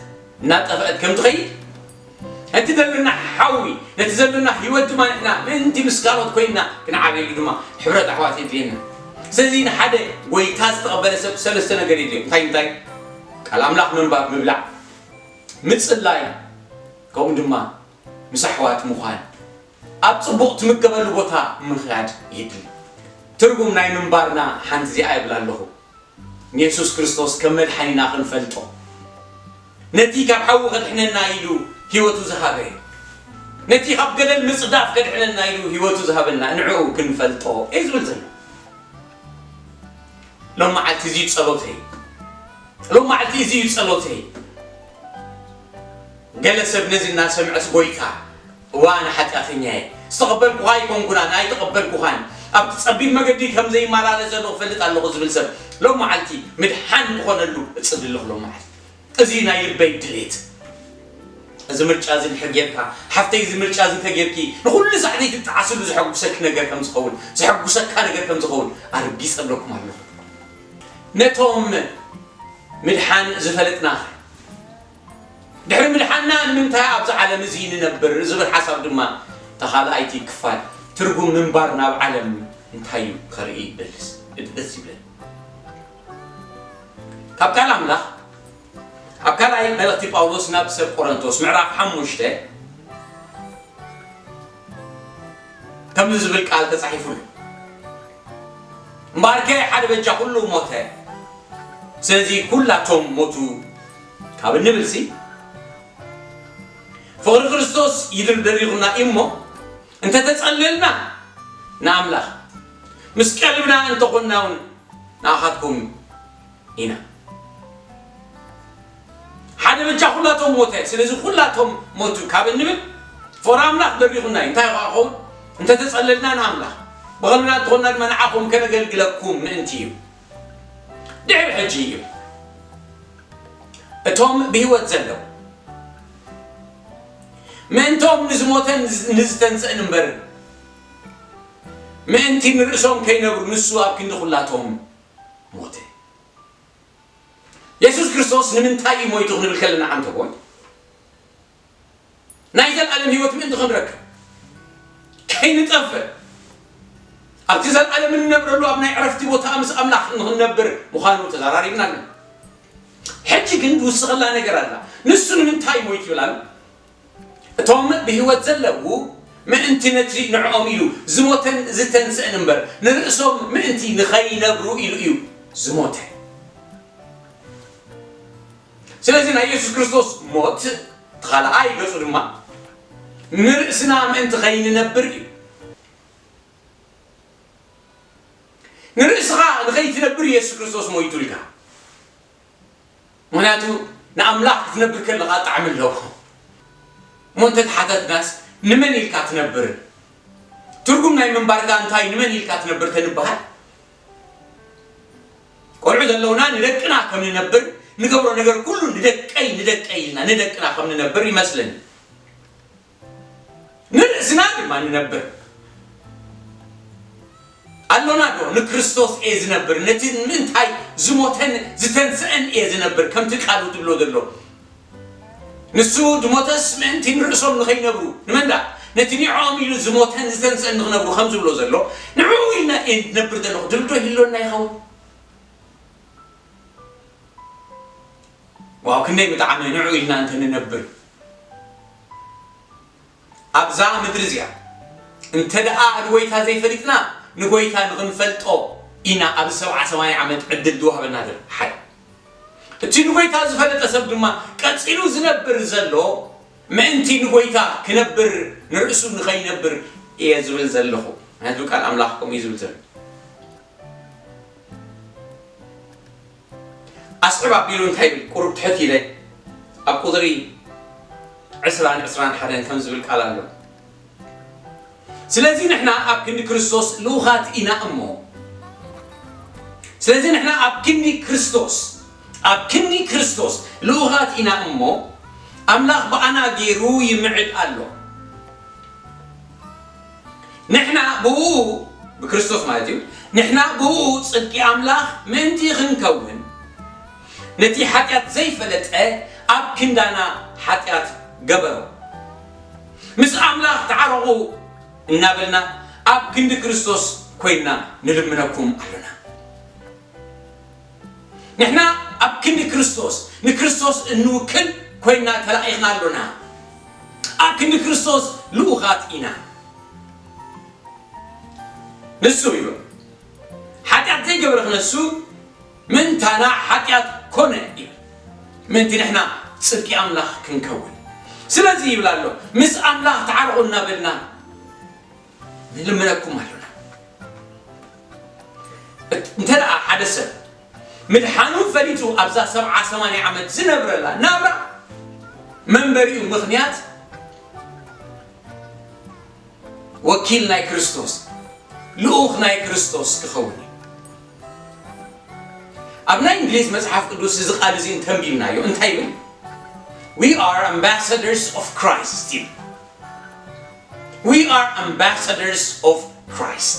እናጠፍአት ከም ትኸይድ፣ እቲ ዘለና ሓዊ፣ ነቲ ዘለና ህይወት ድማ ንሕና ምእንቲ ምስ ካልኦት ኮይንና ክንዓብየሉ ድማ ሕብረት ኣሕዋት የድልየና። ስለዚ ንሓደ ጎይታ ዝተቐበለ ሰብ ሰለስተ ነገር የድልዮ። እንታይ እንታይ? ቃል ኣምላኽ ምንባብ፣ ምብላዕ፣ ምጽላይ፣ ከምኡ ድማ ምስ ኣሕዋት ምዃን፣ ኣብ ጽቡቕ ትምገበሉ ቦታ ምኽያድ የድሊ። ትርጉም ናይ ምንባርና ሓንቲ እዚኣ ይብል ኣለኹ። ንየሱስ ክርስቶስ ከም መድሓኒና ክንፈልጦ፣ ነቲ ካብ ሓዊ ከድሕነና ኢሉ ህይወቱ ዝሃበ፣ ነቲ ካብ ገደል ምጽዳፍ ከድሕነና ኢሉ ህይወቱ ዝሃበና ንዕኡ ክንፈልጦ እየ ዝብል ዘሎ። ሎም መዓልቲ እዚ እዩ ጸሎተይ። ሎም መዓልቲ እዚ እዩ ጸሎተይ። ገለ ሰብ ነዚ እናሰምዐስ፣ "ጎይታ፣ እዋ፣ ኣነ ሓጢኣተኛ እየ። ዝተቐበልኩኻ ኣይኮንኩን፣ ኣነ ኣይተቐበልኩኻን። ኣብቲ ጸቢብ መገዲ ከም ዘይመላለስ ዘለኹ እፈልጥ ኣለኹ" ዝብል ሰብ፣ ሎም መዓልቲ ምድሓን ክኾነሉ እጽሊ ኣለኹ። ሎም መዓልቲ እዚ ናይ ልበይ ድሌት። እዚ ምርጫ እዚ እንድሕር ጌርካ፣ ሓፍተይ፣ እዚ ምርጫ እዚ እንተጌርኪ፣ ንኹሉ ሳዕ ዘይትጠዓስሉ ዘሐጉሰኪ ነገር ከም ዝኸውን፣ ዘሐጉሰካ ነገር ከም ዝኸውን ኣርጊጸ እብለኩም ኣለኹ። ነቶም ምድሓን ዝፈለጥና፣ ድሕሪ ምድሓንና ንምንታይ ኣብዚ ዓለም እዚ ንነብር ዝብል ሓሳብ ድማ እታ ካልኣይቲ ክፋል፣ ትርጉም ምንባር ናብ ዓለም እንታይ እዩ ከርኢ ይደልስ፣ ደስ ይብለኒ። ካብ ቃል ኣምላኽ ኣብ ካልኣይ መልእኽቲ ጳውሎስ ናብ ሰብ ቆረንቶስ ምዕራፍ ሓሙሽተ ከምዚ ዝብል ቃል ተጻሒፉ ኣሎ። "እምበኣርከ ሓደ በጃ ኩሉ ሞተ፣ ስለዚ ኩላቶም ሞቱ" ካብ እንብልሲ፣ ፍቕሪ ክርስቶስ ይድል ደሪኹና እዩ እሞ፣ እንተተጸለልና ንኣምላኽ፣ ምስ ቀልብና እንተኾንና እውን ንኣኻትኩም ኢና። ሓደ በጃ ኩላቶም ሞተ፣ ስለዚ ኩላቶም ሞቱ ካብ እንብል፣ ፍቕሪ ኣምላኽ ደሪኹና እዩ። እንታይ ከዓ ክኸውን? እንተተጸለልና ንኣምላኽ፣ ብቐልብና እንተኾንና ድማ ንዓኹም ከነገልግለኩም ምእንቲ እዩ። ድሕሪ ሕጂ እዩ። እቶም ብህይወት ዘለዉ፣ ምእንቶም ንዝሞተን ንዝተንስአን እምበር፣ ምእንቲ ንርእሶም ከይነብሩ፣ ንሱ ኣብ ክንዲ ኩላቶም ሞተ። የሱስ ክርስቶስ ንምንታይ እዩ ሞይቱ ክንብል ከለና፣ ዓንተቦይ፣ ናይ ዘለኣለም ህይወት ምእንቲ ክንረክብ፣ ከይንጠፍእ፣ ኣብቲ ዘለኣለም እንነብረሉ ኣብ ናይ ዕረፍቲ ቦታ ምስ ኣምላኽ ንኽንነብር ምዃኑ ተዘራሪብና ኣለና። ሕጂ ግን ዝውስኸላ ነገር ኣላ። ንሱ ንምንታይ ሞይቱ ይብል ኣሎ? እቶም ብህይወት ዘለዉ ምእንቲ ነቲ ንዕኦም ኢሉ ዝሞተን ዝተንስአን እምበር፣ ንርእሶም ምእንቲ ንኸይነብሩ ኢሉ እዩ ዝሞተ። ስለዚ ናይ የሱስ ክርስቶስ ሞት፣ እቲ ካልኣይ ገጹ ድማ፣ ንርእስና ምእንቲ ኸይንነብር እዩ። ንርእስኻ ንኸይትነብር የሱስ ክርስቶስ ሞይቱልካ። ምኽንያቱ ንኣምላኽ ክትነብር ከለኻ ጣዕሚ ኣለዎ። እሞ እንተተሓተትናስ፣ ንመን ኢልካ ትነብር? ትርጉም ናይ ምንባርካ እንታይ? ንመን ኢልካ ትነብር ተንበሃል? ቆልዑ ዘለውና ንደቅና ከም ንነብር፣ ንገብሮ ነገር ኩሉ ንደቀይ፣ ንደቀይ ኢልና ንደቅና ከም ንነብር ይመስለኒ። ንርእስና ድማ ንነብር። ኣሎና ዶ ንክርስቶስ እየ ዝነብር፣ ነቲ ምእንታይ ዝሞተን ዝተንስአን እየ ዝነብር፣ ከምቲ ቃሉ ትብሎ ዘሎ፣ ንሱ ዝሞተስ ምእንቲ ንርእሶም ንኸይነብሩ። ንመን ደኣ? ነቲ ንዕኦም ኢሉ ዝሞተን ዝተንስአን ንኽነብሩ ከም ዝብሎ ዘሎ፣ ንዕኡ ኢልና እየ ዝነብር ዘለኹ ትብል ዶ ይህልወና ይኸውን? ዋው፣ ክንደይ ምጠዓመ ንዕኡ ኢልና እንተ ንነብር። ኣብዛ ምድሪ እዚኣ እንተ ደኣ ንጎይታ ዘይፈሊጥና፣ ንጎይታ ንኽንፈልጦ ኢና ኣብዚ ሰብዓ ሰማንያ ዓመት ዕድል ዝወሃበና ዘሎ። ሓደ። እቲ ንጎይታ ዝፈለጠ ሰብ ድማ ቀጺሉ ዝነብር ዘሎ፣ ምእንቲ ንጎይታ ክነብር ንርእሱ ንኸይነብር እየ ዝብል ዘለኹ። ምኽንያቱ ቃል ኣምላኽ ከምኡ እዩ ዝብል ዘሎ። ኣስዕብ ኣቢሉ እንታይ ይብል? ቁሩብ ትሕት ኢለ ኣብ ቁጽሪ ዕስራን ዕስራን ሓደን ከም ዝብል ቃል ኣሎ። ስለዚ ንሕና ኣብ ክንዲ ክርስቶስ ልኡኻት ኢና እሞ፣ ስለዚ ንሕና ኣብ ክንዲ ክርስቶስ፣ ኣብ ክንዲ ክርስቶስ ልኡኻት ኢና እሞ፣ ኣምላኽ ብኣና ገይሩ ይምዕድ ኣሎ። ንሕና ብኡ፣ ብክርስቶስ ማለት እዩ፣ ንሕና ብኡ ጽድቂ ኣምላኽ ምእንቲ ክንከውን፣ ነቲ ሓጢኣት ዘይፈለጠ ኣብ ክንዳና ሓጢኣት ገበሮ። ምስ ኣምላኽ ተዓረቑ እናበልና ኣብ ክንዲ ክርስቶስ ኮይንና ንልምነኩም ኣሎና። ንሕና ኣብ ክንዲ ክርስቶስ፣ ንክርስቶስ እንውክል ኮይንና ተላኢኽና ኣሎና። ኣብ ክንዲ ክርስቶስ ልኡኻት ኢና። ንሱ ይብል፣ ሓጢኣት ዘይገበረ ክነሱ ምእንታና ሓጢኣት ኮነ ይብል። ምእንቲ ንሕና ጽድቂ ኣምላኽ ክንከውን። ስለዚ ይብል ኣሎ፣ ምስ ኣምላኽ ተዓረቑ እናበልና ንልምነኩም ኣሎና። እንተ ደኣ ሓደ ሰብ ምድሓኑ ፈሊጡ ኣብዛ ሰብዓ ሰማንያ ዓመት ዝነብረላ ናብራ መንበሪኡ ምኽንያት ወኪል ናይ ክርስቶስ፣ ልኡኽ ናይ ክርስቶስ ክኸውን እዩ። ኣብ ናይ እንግሊዝ መጽሓፍ ቅዱስ እዚ ቃል እዚ እንተንቢብናዮ እንታይ ይብል? We are ambassadors of Christ ይብል። We are ambassadors of Christ።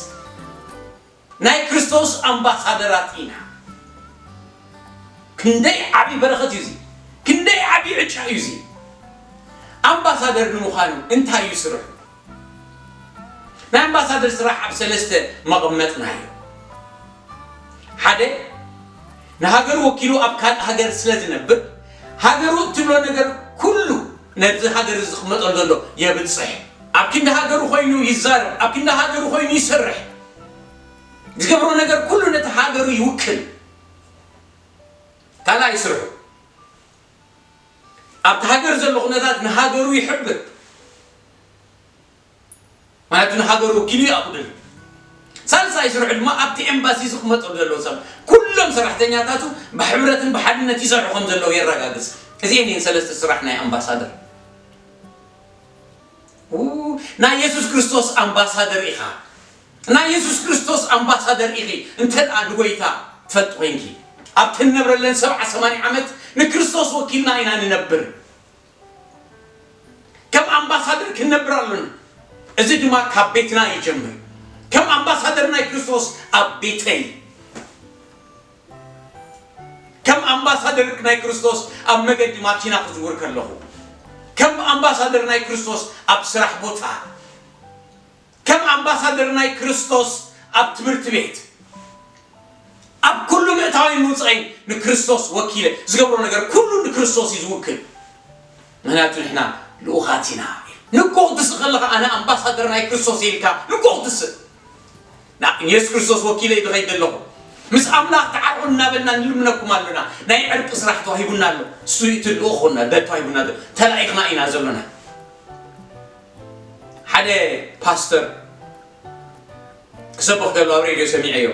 ናይ ክርስቶስ ኣምባሳደራት ኢና። ክንደይ ዓቢ በረኸት እዩ እዚ! ክንደይ ዓቢ ዕጫ እዩ እዚ! ኣምባሳደር ንምዃኑ እንታይ እዩ ስርሑ? ናይ ኣምባሳደር ስራሕ ኣብ ሰለስተ መቐመጥናዮ። ሓደ፣ ንሃገሩ ወኪሉ ኣብ ካልእ ሃገር ስለ ዝነብር፣ ሃገሩ እትብሎ ነገር ኩሉ ነዚ ሃገር እዚ ዝቕመጠሉ ዘሎ የብጽሕ። ኣብ ክንዲ ሃገሩ ኮይኑ ይዛረብ፣ ኣብ ክንዲ ሃገሩ ኮይኑ ይሰርሕ። ዝገብሮ ነገር ኩሉ ነቲ ሃገሩ ይውክል። ካልኣይ ስርሑ፣ ኣብቲ ሃገር ዘሎ ኩነታት ንሃገሩ ይሕብር። ማለት ንሃገሩ ወኪሉ እዩ ኣብኡ ዘሎ። ሳልሳይ ስርሑ ድማ ኣብቲ ኤምባሲ ዝቕመጡ ዘለዉ ሰብ ኩሎም ሰራሕተኛታቱ ብሕብረትን ብሓድነት ይሰርሑ ከም ዘለዉ የረጋግጽ። እዚኤን እየን ሰለስተ ስራሕ ናይ ኣምባሳደር። ኡ፣ ናይ የሱስ ክርስቶስ ኣምባሳደር ኢኻ። ናይ የሱስ ክርስቶስ ኣምባሳደር ኢኺ። እንተ ደኣ ንጎይታ ትፈልጢ ኮይንኪ፣ ኣብ ትነብረለን ሰብዓ ሰማንያ ዓመት ንክርስቶስ ወኪልና ኢና ንነብር። ከም ኣምባሳደር ክንነብር ኣሎና። እዚ ድማ ካብ ቤትና ይጀምር። ከም ኣምባሳደር ናይ ክርስቶስ ኣብ ቤተይ፣ ከም ኣምባሳደር ናይ ክርስቶስ ኣብ መገዲ ማኪና ክዝውር ከለኹ፣ ከም ኣምባሳደር ናይ ክርስቶስ ኣብ ስራሕ ቦታ፣ ከም ኣምባሳደር ናይ ክርስቶስ ኣብ ትምህርቲ ቤት፣ ኣብ ኩሉ ምእታወይን ምውጻእን ንክርስቶስ ወኪለ ዝገብሮ ነገር ኩሉ ንክርስቶስ እዩ ዝውክል። ምኽንያቱ ንሕና ልኡኻት ኢና። ንቁቕ ትስእ ከለኻ ኣነ ኣምባሳደር ናይ ክርስቶስ እየ ኢልካ ንቁቕ ትስእ። ና-፣ ንየሱስ ክርስቶስ ወኪለ እዩ ዝኸይድ ዘለኹ። ምስ ኣምላኽ ተዓርቑ እናበልና ንልምነኩም ኣሎና። ናይ ዕርቂ ስራሕ ተዋሂቡና ኣሎ። እሱ እዩ እቲ ልኡኽ ኮና፣ ደ-፣ ተዋሂቡና ዘሎ። ተላኢኽና ኢና ዘሎና። ሓደ ፓስተር ክሰብኽ ከሎ ኣብ ሬድዮ ሰሚዐዮ።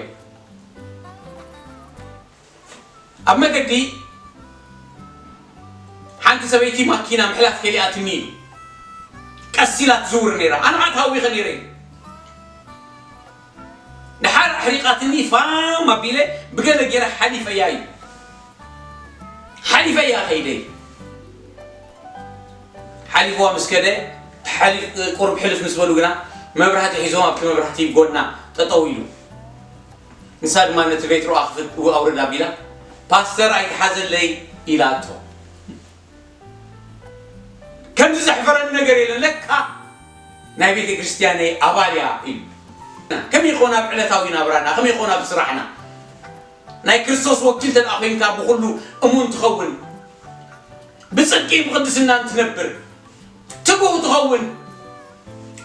ኣብ መገዲ ሓንቲ ሰበይቲ ማኪና ምሕላፍ ከሊኣትኒ ኢሉ። ቀስ ኢላ ትዝውር ነይራ። ኣነ ኸዓ ተሃዊኸ ነይረ። ድሓር ኣሕሪቓትኒ ፋም ኣቢለ ብገለ ገይረ ሓሊፈያ እዩ። ሓሊፈያ ከይደ። ሓሊፍዋ ምስ ከደ፣ ሓሊፍ-፣ ቁሩብ ሕልፍ ምስ በሉ ግና መብራህቲ ሒዞም ኣብቲ መብራህቲ ጎና ጠጠው ኢሉ። ንሳ ድማ ነቲ ቬትሮኣ ክፍት ኣውርድ ኣቢላ፣ "ፓስተር ኣይትሓዘለይ" ኢላቶ። ከምዚ ዘሕፈረኒ ነገር የለን። ለካ ናይ ቤተ ክርስቲያነይ ኣባል እያ ኢሉ። ከመይ ይኾን ኣብ ዕለታዊ ናብራና፣ ከመይ ይኾን ኣብ ስራሕና? ናይ ክርስቶስ ወኪል ተደኣ ኮይንካ ብኹሉ እሙን ትኸውን፣ ብጽድቂ ብቕድስናን ትነብር፣ ትጉህ ትኸውን፣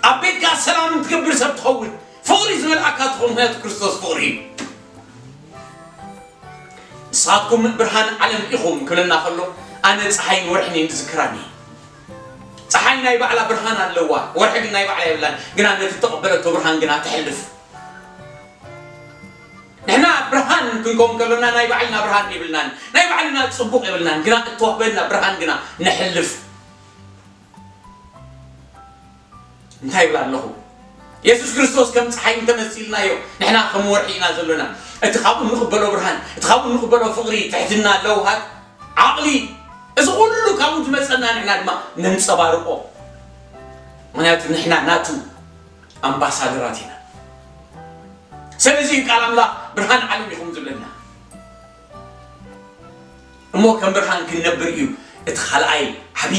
ኣብ ቤትካ ሰላምን ትገብር ሰብ ትኸውን፣ ፍቕሪ ዝመልኣካ ትኸውን፣ ምኽንያቱ ክርስቶስ ፍቕሪ እዩ። ንስኻትኩም ብርሃን ዓለም ኢኹም ክብለና ከሎ፣ ኣነ ጸሓይን ወርሕን እየን ዝዝክራኒ። ጸሓይ ናይ ባዕላ ብርሃን ኣለዋ፣ ወርሒ ግን ናይ ባዕላ የብላን። ግና ነቲ እተቐበለቶ ብርሃን ግና ተሕልፍ። ንሕና ብርሃን ክንከውን ከሎና ናይ ባዕልና ብርሃን የብልናን፣ ናይ ባዕልና ጽቡቕ የብልናን። ግና እተዋህበና ብርሃን ግና ነሕልፍ። እንታይ ይብል ኣለኹ? የሱስ ክርስቶስ ከም ጸሓይ እንተመሲልናዮ፣ ንሕና ከም ወርሒ ኢና ዘሎና። እቲ ካብኡ እንቕበሎ ብርሃን፣ እቲ ካብኡ እንቕበሎ ፍቕሪ፣ ትሕትና፣ ለውሃት፣ ዓቕሊ፣ እዚ ኩሉ ካብኡ ዝመጸና ንሕና ድማ ነንጸባርቆ። ምኽንያቱ ንሕና ናቱ ኣምባሳደራት ኢና። ስለዚ እዩ ቃል ኣምላኽ ብርሃን ዓለም ኢኹም ዝብለና። እሞ ከም ብርሃን ክንነብር እዩ እቲ ካልኣይ ዓብዪ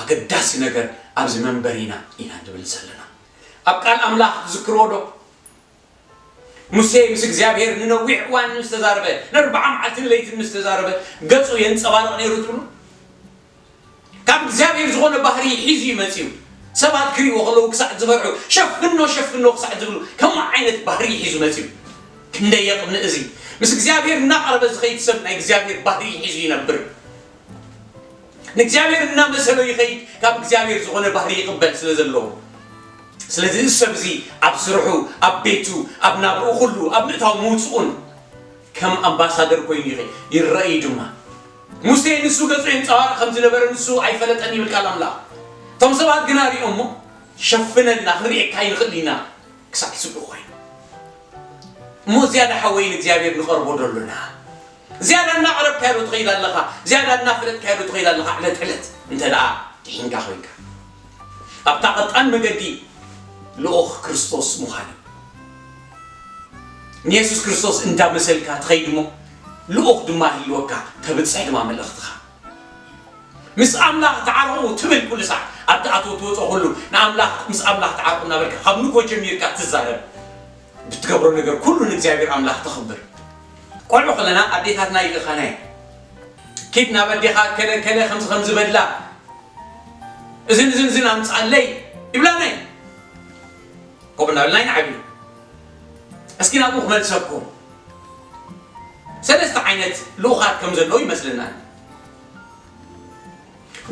ኣገዳሲ ነገር ኣብዚ መንበሪና ኢና ንብል ዘለና። ኣብ ቃል ኣምላኽ ትዝክርዎ ዶ? ሙሴ ምስ እግዚኣብሔር ንነዊሕ እዋን ምስ ተዛረበ፣ ንኣርብዓ መዓልትን ለይትን ምስ ተዛረበ፣ ገጹ የንጸባርቕ ነይሩ ትብሉ? ካብ እግዚኣብሔር ዝኾነ ባህሪ ሒዙ እዩ መጺኡ። ሰባት ክሪእዎ ከለዉ ክሳዕ ዝፈርሑ፣ "ሸፍኖ፣ ሸፍኖ" ክሳዕ ዝብሉ፣ ከምኡ ዓይነት ባህሪ ሒዙ መጺኡ። ክንደይ የቕንእ እዚ! ምስ እግዚኣብሔር እናቐረበ ዝኸይድ ሰብ ናይ እግዚኣብሔር ባህሪ ሒዙ ይነብር። ንእግዚኣብሔር እናመሰሎ ይኸይድ፣ ካብ እግዚኣብሔር ዝኾነ ባህሪ ይቕበል ስለ ዘለዎ። ስለዚ እዚ ሰብ እዚ ኣብ ስርሑ፣ ኣብ ቤቱ፣ ኣብ ናብርኡ ኩሉ፣ ኣብ ምእታው ምውፅኡን ከም ኣምባሳደር ኮይኑ ይኸ-፣ ይረኣይ ድማ። ሙሴ ንሱ ገጹ የንጸባርቕ ከም ዝነበረ ንሱ ኣይፈለጠን ይብል ቃል ኣምላኽ። እቶም ሰባት ግና ሪኦሞ፣ "ሸፍነልና፣ ክንሪኤካ ኣይንኽእል ኢና" ክሳዕ ዝብሉ ኮይኑ። እሞ ዝያዳ ሓወይ ንእግዚኣብሔር ንቐርቦ ዶ ኣሎና? ዝያዳ እናቐረብካዮ ዶ ትኸይድ ኣለኻ? ዝያዳ እናፈለጥካዮ ዶ ትኸይድ ኣለኻ? ዕለት ዕለት እንተ ደኣ ድሒንካ ኮይንካ፣ ኣብታ ቀጣን መገዲ ልኡኽ ክርስቶስ ምዃን እዩ። ንየሱስ ክርስቶስ እንዳመሰልካ ትኸይድ እሞ፣ ልኡኽ ድማ ይህልወካ፣ ተብጽሕ ድማ መልእኽትኻ። ምስ ኣምላኽ ተዓረቑ ትብል ኩሉ ሳዕ፣ ኣብቲ ኣትዎ ትወጾ ኩሉ ንኣምላኽ፣ ምስ ኣምላኽ ተዓረቑ እናበልካ ካብ ንግሆ ጀሚርካ ትዛረብ። ብትገብሮ ነገር ኩሉ ንእግዚኣብሔር ኣምላኽ ተኽብር። ቆልዑ ከለና ኣዴታትና ይልእኻና እየን። "ኪድ ናብ ኣዴኻ ከለ ከለ ከምዚ ከምዚ በላ፣ እዝን እዝን እዝን ኣምጽኣለይ" ይብላና እየን። ከምኡ እናበልና ኢና ዓቢና። እስኪ ናብኡ ክመልሰኩም። ሰለስተ ዓይነት ልኡኻት ከም ዘለዉ ይመስለና።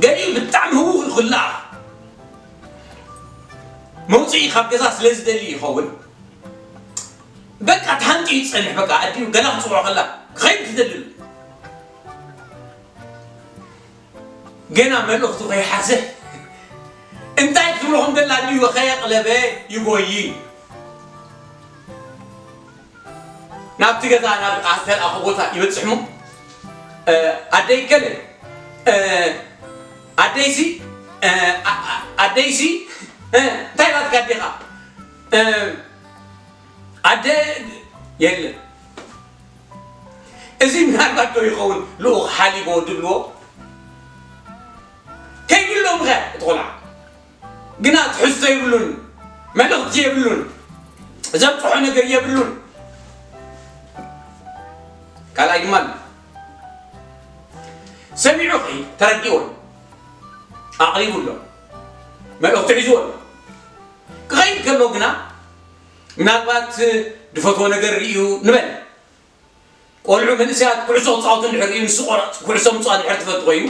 ገሊኡ ብጣዕሚ ህዉኽ እዩ ክለኣኽ። መውፅኢ ካብ ገዛ ስለ ዝደሊ ይኸውን። በቃ ተሃንጥዩ ይጸንሕ። በቃ ኣዲኡ ገላ ክትፅውዖ ከላ ክኸይድ ትደሊ። ገና መልእኽቱ ከይሓዘ እንታይ ክትብሎ ከም ደላ ኣዲኡ ከየቕለበ ይጎይ። ናብቲ ገዛ ናብ ዝተልኣኾ ቦታ ይበጽሕ እሞ፣ እ፣ ኣደይ ገለ፣ እ፣ ኣደይሲ፣ እ፣ ኣ-፣ ኣ-፣ ኣደይሲ፣ እ፣ እንታይ ናትካ ኣዴኻ? እ፣ ኣደ የለን። እዚ ምናልባት ዶ ይኸውን ልኡኽ ሓሊቦ ድብልዎ? ከይድሎም ኸ እቲ ቖልዓ? ግና ትሕዝቶ የብሉን፣ መልእኽቲ የብሉን፣ ዘብጽሖ ነገር የብሉን። ካልኣይ ድማ ኣሎ። ሰሚዑ ኸይ ተረዲእዎ ኣሎ። ኣቕሪቡ ኣሎ። መልእኽቲ ሒዝዎ ኣሎ። ክኸይድ ከሎ ግና ምናልባት ድፈትዎ ነገር ርእዩ ንበል። ቆልዑ መንእሰያት ኩዕሶ ክጻወቱ እንድሕር ርእዩ ንሱ ቆራጽ ኩዕሶ ምጽዋት እንድሕር ትፈቱ ኮይኑ፣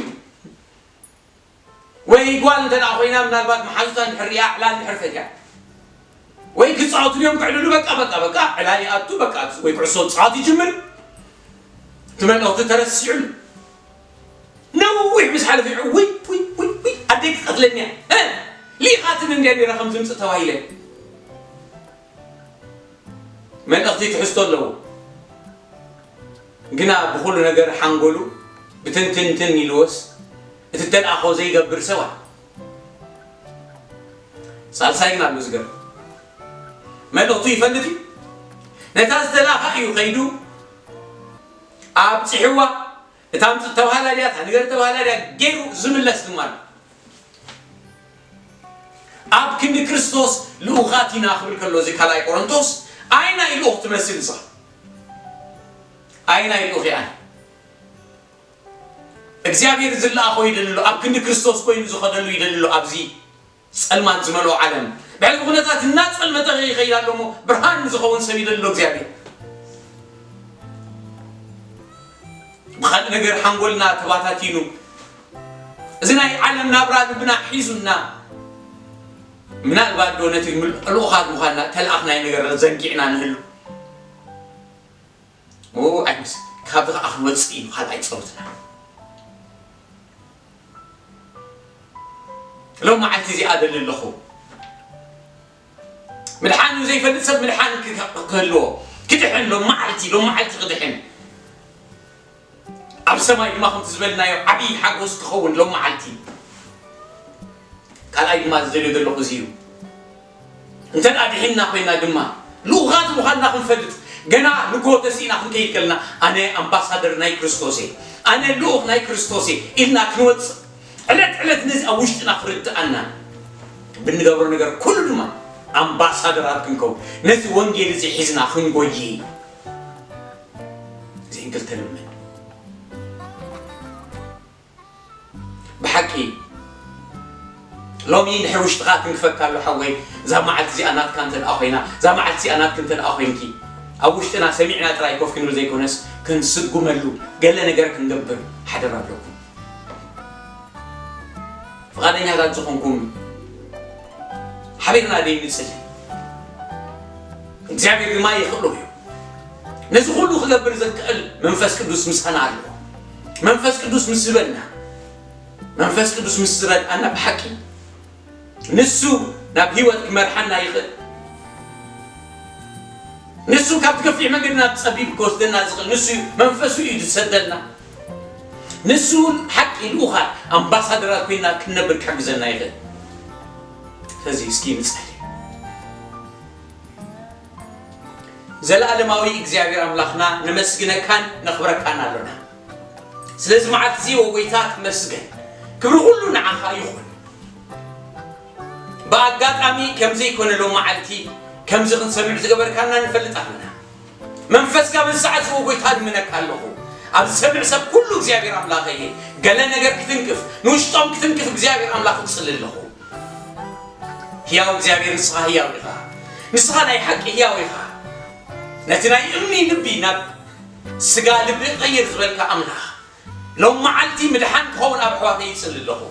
ወይ ጓል እንተ ደኣ ኮይና ምናልባት መሓዙታ እንድሕር ርእያ ዕላል እንድሕር ፈትያ፣ ወይ ክጻወቱ ድዮም ክዕልሉ በቃ፣ በቃ፣ በቃ፣ ዕላል ይኣቱ፣ በቃ፣ ወይ ኩዕሶ ክጻወት ይጅምር። እቲ መልእኽቲ ተረሲዑሉ። ነዊሕ ምስ ሓለፈ፣ ውይ፣ ውይ፣ ውይ፣ ውይ፣ ኣደይ ክትቀትለኒ እያ። እ፣ ልኢኻትኒ እንድያ ነይራ ከም ዝምጽእ ተባሂለ። መልእኽቲ ትሕዝቶ ኣለዎ። ግና ብኹሉ ነገር ሓንጎሉ ብትንትንትን ኢልዎስ፣ እቲ ተልኣኾ ዘይገብር ሰብ ኣሎ። ሳልሳይ ግን ኣሎ ዝገርም። መልእኽቱ ይፈልጥ እዩ። ነታ ዝተላእኻ እዩ ከይዱ ኣብጺሕዋ። እታ ኣምጽእ ተባህላ ድያ፣ እታ ንገር ተባህላ ድያ፣ ገይሩ ዝምለስ ድማ ኣሎ። ኣብ ክንዲ ክርስቶስ ልኡኻት ኢና ክብል ከሎ እዚ ካልኣይ ቆሮንቶስ፣ ኣይናይ ልኡኽ ትመስል ንስኻ? ኣይናይ ልኡኽ እያ? እግዚኣብሔር ዝለኣኾ ይደሊ ኣሎ፣ ኣብ ክንዲ ክርስቶስ ኮይኑ ዝኸደሉ ይደሊ ኣሎ። ኣብዚ ጸልማት ዝመልኦ ዓለም ብሕልፊ ኩነታት እናጸልመተ ይኸይድ ኣሎ እሞ፣ ብርሃን ዝኸውን ሰብ ይደሊ ኣሎ እግዚኣብሔር። ብኻልእ ነገር ሓንጎልና ተባታቲኑ፣ እዚ ናይ ዓለም ናብራ ልብና ሒዙና፣ ምናልባት ዶ ነቲ ምል-፣ ልኡኻት ምዃንና ተለኣኽናይ ነገር ዘንጊዕና ንህሉ? ኦ፣ ኣይመስ-፣ ካብዚ ኸዓ ክንወጽእ እዩ ካልኣይ ጸሎትና። ሎም መዓልቲ እዚኣ እደሊ ኣለኹ። ምድሓን ዘይፈልጥ ሰብ ምድሓን ክህ-፣ ክህልዎ፣ ክድሕን ሎም መዓልቲ፣ ሎም መዓልቲ ክድሕን። ኣብ ሰማይ ድማ ከምቲ ዝበልናዮ ዓብዪ ሓጎስ ክኸውን ሎም መዓልቲ። ካልኣይ ድማ ዝደልዮ ዘለኹ እዚ እዩ። እንተ ደኣ ድሒንና ኮይና ድማ፣ ልኡኻት ምዃንና ክንፈልጥ፣ ገና ንግሆ ተሲእና ክንከይድ ከለና፣ ኣነ ኣምባሳደር ናይ ክርስቶስ እየ፣ ኣነ ልኡኽ ናይ ክርስቶስ እየ ኢልና ክንወጽእ፣ ዕለት ዕለት ነዚ ኣብ ውሽጥና ክርድኣና፣ ብንገብሮ ነገር ኩሉ ድማ ኣምባሳደራት ክንከውን፣ ነዚ ወንጌል እዚ ሒዝና ክንጎይ፣ እዚን ክልተ ልመን። ብሓቂ ሎሚ እንድሕር ውሽጥኻ ትንክፈካ ኣሎ ሓወይ፣ እዛ መዓልቲ እዚኣ ናትካ እንተ ደኣ ኮይና፣ እዛ መዓልቲ እዚኣ ናትኪ እንተ ደኣ ኮይንኪ፣ ኣብ ውሽጥና ሰሚዕና ጥራይ ኮፍ ክንብል ዘይኮነስ፣ ክንስጉመሉ፣ ገለ ነገር ክንገብር ሓደራ ኣለኩም። ፍቓደኛታት ዝኾንኩም ሓቢርና ደይ ንጽሊ። እግዚኣብሔር ድማ ይኽእሎ እዩ። ነዚ ኩሉ ክገብር ዝክእል መንፈስ ቅዱስ ምሳና ኣሎ። መንፈስ ቅዱስ ምስ ዝበና፣ መንፈስ ቅዱስ ምስ ዝረድኣና ብሓቂ ንሱ ናብ ህይወት ክመርሓና ይኽእል። ንሱ ካብ ገፊሕ መንገዲ ናብ ጸቢብ ክወስደና ዝኽእል ንሱ እዩ። መንፈሱ እዩ ዝሰደና። ንሱ እውን ሓቂ ልኡኻት ኣምባሳደራት ኮይና ክንነብር ክሕግዘና ይኽእል። ስለዚ እስኪ ንጸሊ። ዘለኣለማዊ እግዚኣብሔር ኣምላኽና ነመስግነካን ነኽብረካን ኣሎና። ስለዚ መዓልቲ እዚ ወጎይታ ትመስገን። ክብሪ ኩሉ ንዓኻ ይኹን። ብኣጋጣሚ ከም ዘይኮነ ሎም መዓልቲ ከምዚ ክንሰምዕ ዝገበርካና ንፈልጥ ኣለና። መንፈስካ በዚ ሰዓት እዚ ወጎይታ ልምነካ ኣለኹ። ኣብ ዝሰምዕ ሰብ ኩሉ እግዚኣብሔር ኣምላኸየ፣ ገለ ነገር ክትንክፍ፣ ንውሽጦም ክትንክፍ እግዚኣብሔር ኣምላኽ እጽሊ ኣለኹ። ህያው እግዚኣብሔር ንስኻ ህያው ኢኻ። ንስኻ ናይ ሓቂ ህያው ኢኻ። ነቲ ናይ እምኒ ልቢ ናብ ስጋ ልቢ ቀይር ዝበልካ ኣምላኽ፣ ሎም መዓልቲ ምድሓን ክኸውን ኣብ ኣሕዋተይ ይጽሊ ኣለኹ።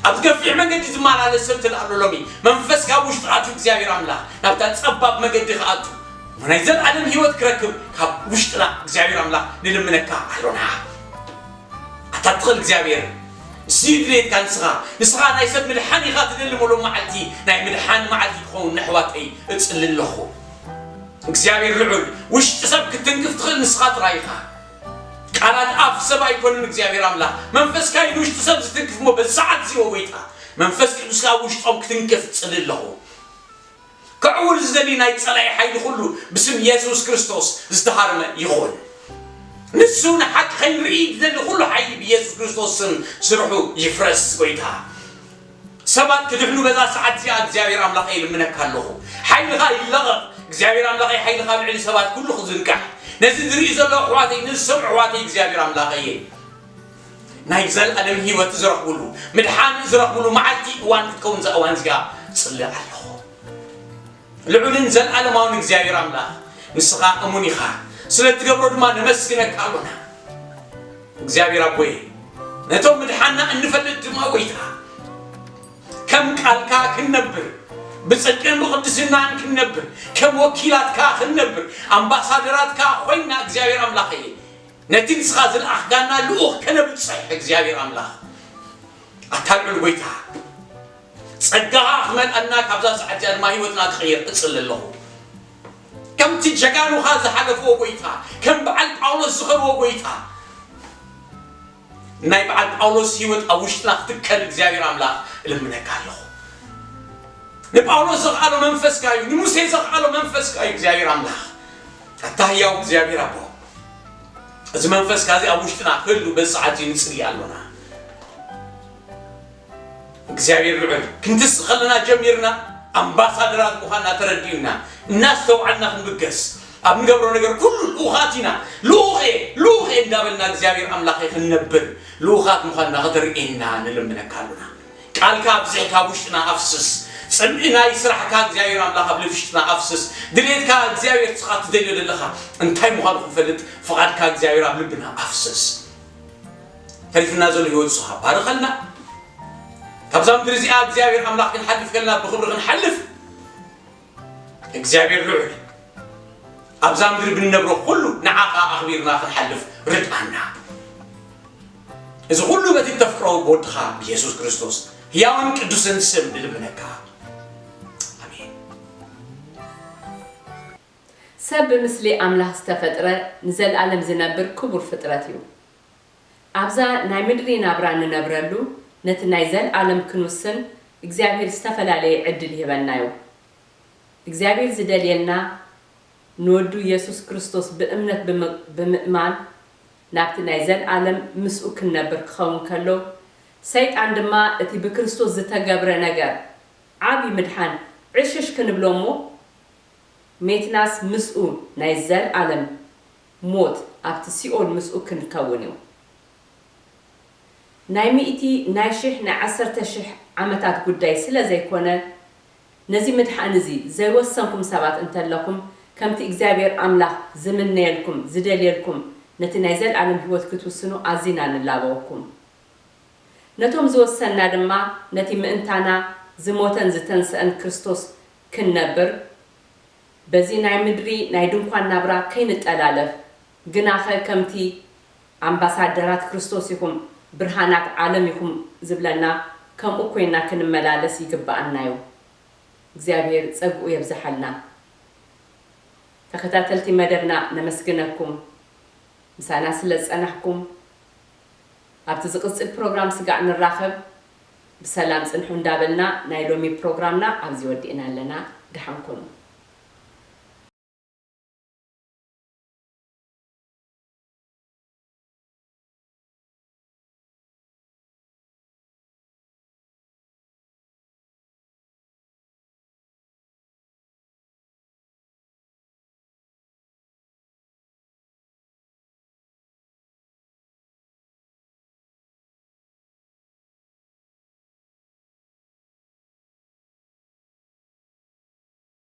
ኣብ ገፊሕ መንገዲ ዝመላለስ ሰብ እንተ ደኣ ኣሎ ሎሚ፣ መንፈስ ካብ ውሽጢ ኣትዩ እግዚኣብሔር ኣምላኽ ናብታ ጸባብ መገዲ ክኣቱ፣ ናይ ዘለኣለም ህይወት ክረክብ ካብ ውሽጥና እግዚኣብሔር ኣምላኽ ንልምነካ ኣሎና። ኣታ ትኽእል እግዚኣብሔር፣ ንሱ እዩ ድሌትካ ንስኻ። ንስኻ ናይ ሰብ ምድሓን ኢኻ ትደሊ እሞ ሎም መዓልቲ ናይ ምድሓን መዓልቲ ክኸውን ንኣሕዋተይ እጽሊ ኣለኹ። እግዚኣብሔር ልዑል፣ ውሽጢ ሰብ ክትንክፍ ትኽእል ንስኻ ጥራይ ኢኻ። ቃላት ኣፍ ሰብ ኣይኮኑን እግዚኣብሔር ኣምላኽ። መንፈስካ እዩ ንውሽጢ ሰብ ዝትንክፍ እሞ በዚ ሰዓት እዚ ወጎይታ መንፈስ ቅዱስካ ኣብ ውሽጦም ክትንክፍ እጽሊ ኣለኹ። ክዕውል ዝደሊ ናይ ጸላኢ ሓይሊ ኩሉ ብስም የሱስ ክርስቶስ ዝተሃርመ ይኹን። ንሱ ንሓቂ ከይንርኢ ዝደሊ ኩሉ ሓይሊ ብየሱስ ክርስቶስ ስም ስርሑ ይፍረስ ጎይታ። ሰባት ክድሕኑ በዛ ሰዓት እዚኣ እግዚኣብሔር ኣምላኸይ ይልምነካ ኣለኹ። ሓይልኻ ይለቐቕ። እግዚኣብሔር ኣምላኸይ ሓይልኻ ኣብ ልዕሊ ሰባት ኩሉ ክዝንጋዕ። ነዚ ዝርኢ ዘሎ ኣሕዋተይ፣ ነዚ ዝሰምዑ ኣሕዋተይ እግዚኣብሔር ኣምላኸይ ናይ ዘለኣለም ህይወት ዝረኽብሉ፣ ምድሓን ዝረኽብሉ መዓልቲ እዋን ክትከውን እዛ እዋን እዚኣ ጽሊ ኣለኹ። ልዑልን ዘለኣለማውን እግዚኣብሔር ኣምላኽ ንስኻ እሙን ኢኻ። ስለ እትገብሮ ድማ ነመስግነካ ኣሎና። እግዚኣብሔር ኣቦይ፣ ነቶም ምድሓና እንፈልጥ ድማ ጎይታ፣ ከም ቃልካ ክንነብር፣ ብጽድቅን ብቕድስናን ክንነብር፣ ከም ወኪላትካ ክንነብር፣ ኣምባሳደራትካ ኮይና እግዚኣብሔር ኣምላኸይ፣ ነቲ ንስኻ ዝለኣኽካና ልኡኽ ከነብጽሕ እግዚኣብሔር ኣምላኽ፣ ኣታ ልዑል ጎይታ፣ ጸጋኻ ክመልኣና፣ ካብዛ ሰዓት እዚኣ ድማ ህይወትና ክቕየር እጽሊ ኣለኹ። ከምቲ ጀጋኑኻ ዝሓለፍዎ ጎይታ፣ ከም በዓል ጳውሎስ ዝኸድዎ ጎይታ፣ ናይ በዓል ጳውሎስ ህይወት ኣብ ውሽጥና ክትከል እግዚኣብሔር ኣምላኽ እልምነካ ኣለኹ። ንጳውሎስ ዘኽኣሎ መንፈስካ እዩ፣ ንሙሴ ዘኽኣሎ መንፈስካ እዩ እግዚኣብሔር ኣምላኽ። ኣታ ህያው እግዚኣብሔር ኣቦ፣ እዚ መንፈስካ እዚ ኣብ ውሽጥና ክህሉ በዚ ሰዓት እዚ ንጽሊ ኣሎና። እግዚኣብሔር ልዑል ክንትስእ ከለና ጀሚርና ኣምባሳደራት ምዃንና ተረዲኡና እናስተውዓልና ክንብገስ ኣብ ንገብሮ ነገር ኩሉ ልኡኻት ኢና። ልኡኽ እየ ልኡኽ እየ እንዳበልና እግዚኣብሔር ኣምላኸይ ክንነብር ልኡኻት ምዃንና ከተርእየና ንልምነካ ኣሉና። ቃልካ ኣብዚሕካ ኣብ ውሽጥና ኣፍስስ። ጽምኢ ናይ ስራሕካ እግዚኣብሔር ኣምላኽ ኣብ ልብሽትና ኣፍስስ። ድሌትካ እግዚኣብሔር ንስኻ ትደልዮ ዘለኻ እንታይ ምዃኑ ክንፈልጥ ፍቓድካ እግዚኣብሔር ኣብ ልብና ኣፍስስ። ተሪፍና ዘሎ ህይወት ንስኻ ባርኸልና። ካብዛ ምድሪ እዚኣ እግዚኣብሔር ኣምላኽ ክንሓልፍ ከለና ብኽብሪ ክንሓልፍ እግዚኣብሔር ልዑል ኣብዛ ምድሪ ብንነብሮ ኩሉ ንዓኻ ኣኽቢርና ክንሓልፍ ርድኣና። እዚ ኩሉ በቲ እተፍቅሮ ብወድኻ ብየሱስ ክርስቶስ ህያውን ቅዱስን ስም ንልምነካ። ኣሜን። ሰብ ብምስሊ ኣምላኽ ዝተፈጥረ ንዘልኣለም ዝነብር ክቡር ፍጥረት እዩ። ኣብዛ ናይ ምድሪ ናብራ ንነብረሉ ነቲ ናይ ዘልኣለም ክንውስን እግዚኣብሔር ዝተፈላለየ ዕድል ይህበና እዩ። እግዚኣብሔር ዝደልየልና ንወዱ የሱስ ክርስቶስ ብእምነት ብምእማን ናብቲ ናይ ዘልኣለም ምስኡ ክንነብር ክኸውን ከሎ ሰይጣን ድማ እቲ ብክርስቶስ ዝተገብረ ነገር ዓብዪ ምድሓን ዕሽሽ ክንብሎ እሞ ሜትናስ ምስኡ ናይ ዘልኣለም ሞት ኣብቲ ሲኦል ምስኡ ክንከውን እዩ። ናይ ሚእቲ፣ ናይ ሽሕ፣ ናይ ዓሰርተ ሽሕ ዓመታት ጉዳይ ስለ ዘይኮነ ነዚ ምድሓን እዚ ዘይወሰንኩም ሰባት እንተለኹም ከምቲ እግዚኣብሔር ኣምላኽ ዝምነየልኩም ዝደልየልኩም ነቲ ናይ ዘልኣለም ህይወት ክትውስኑ ኣዚና ንላበወኩም። ነቶም ዝወሰንና ድማ ነቲ ምእንታና ዝሞተን ዝተንስአን ክርስቶስ ክንነብር በዚ ናይ ምድሪ ናይ ድንኳን ናብራ ከይንጠላለፍ ግናኸ ከምቲ ኣምባሳደራት ክርስቶስ ኢኹም ብርሃናት ዓለም ኢኹም ዝብለና ከምኡ ኮይና ክንመላለስ ይግብኣና እዩ። እግዚኣብሔር ጸግኡ የብዝሓልና። ተኸታተልቲ መደብና ነመስግነኩም ምሳና ስለ ዝጸናሕኩም። ኣብቲ ዝቕጽል ፕሮግራም ስጋዕ ንራኸብ። ብሰላም ጽንሑ እንዳበልና ናይ ሎሚ ፕሮግራምና ኣብዚ ወዲእና ኣለና። ደሓን ኩኑ።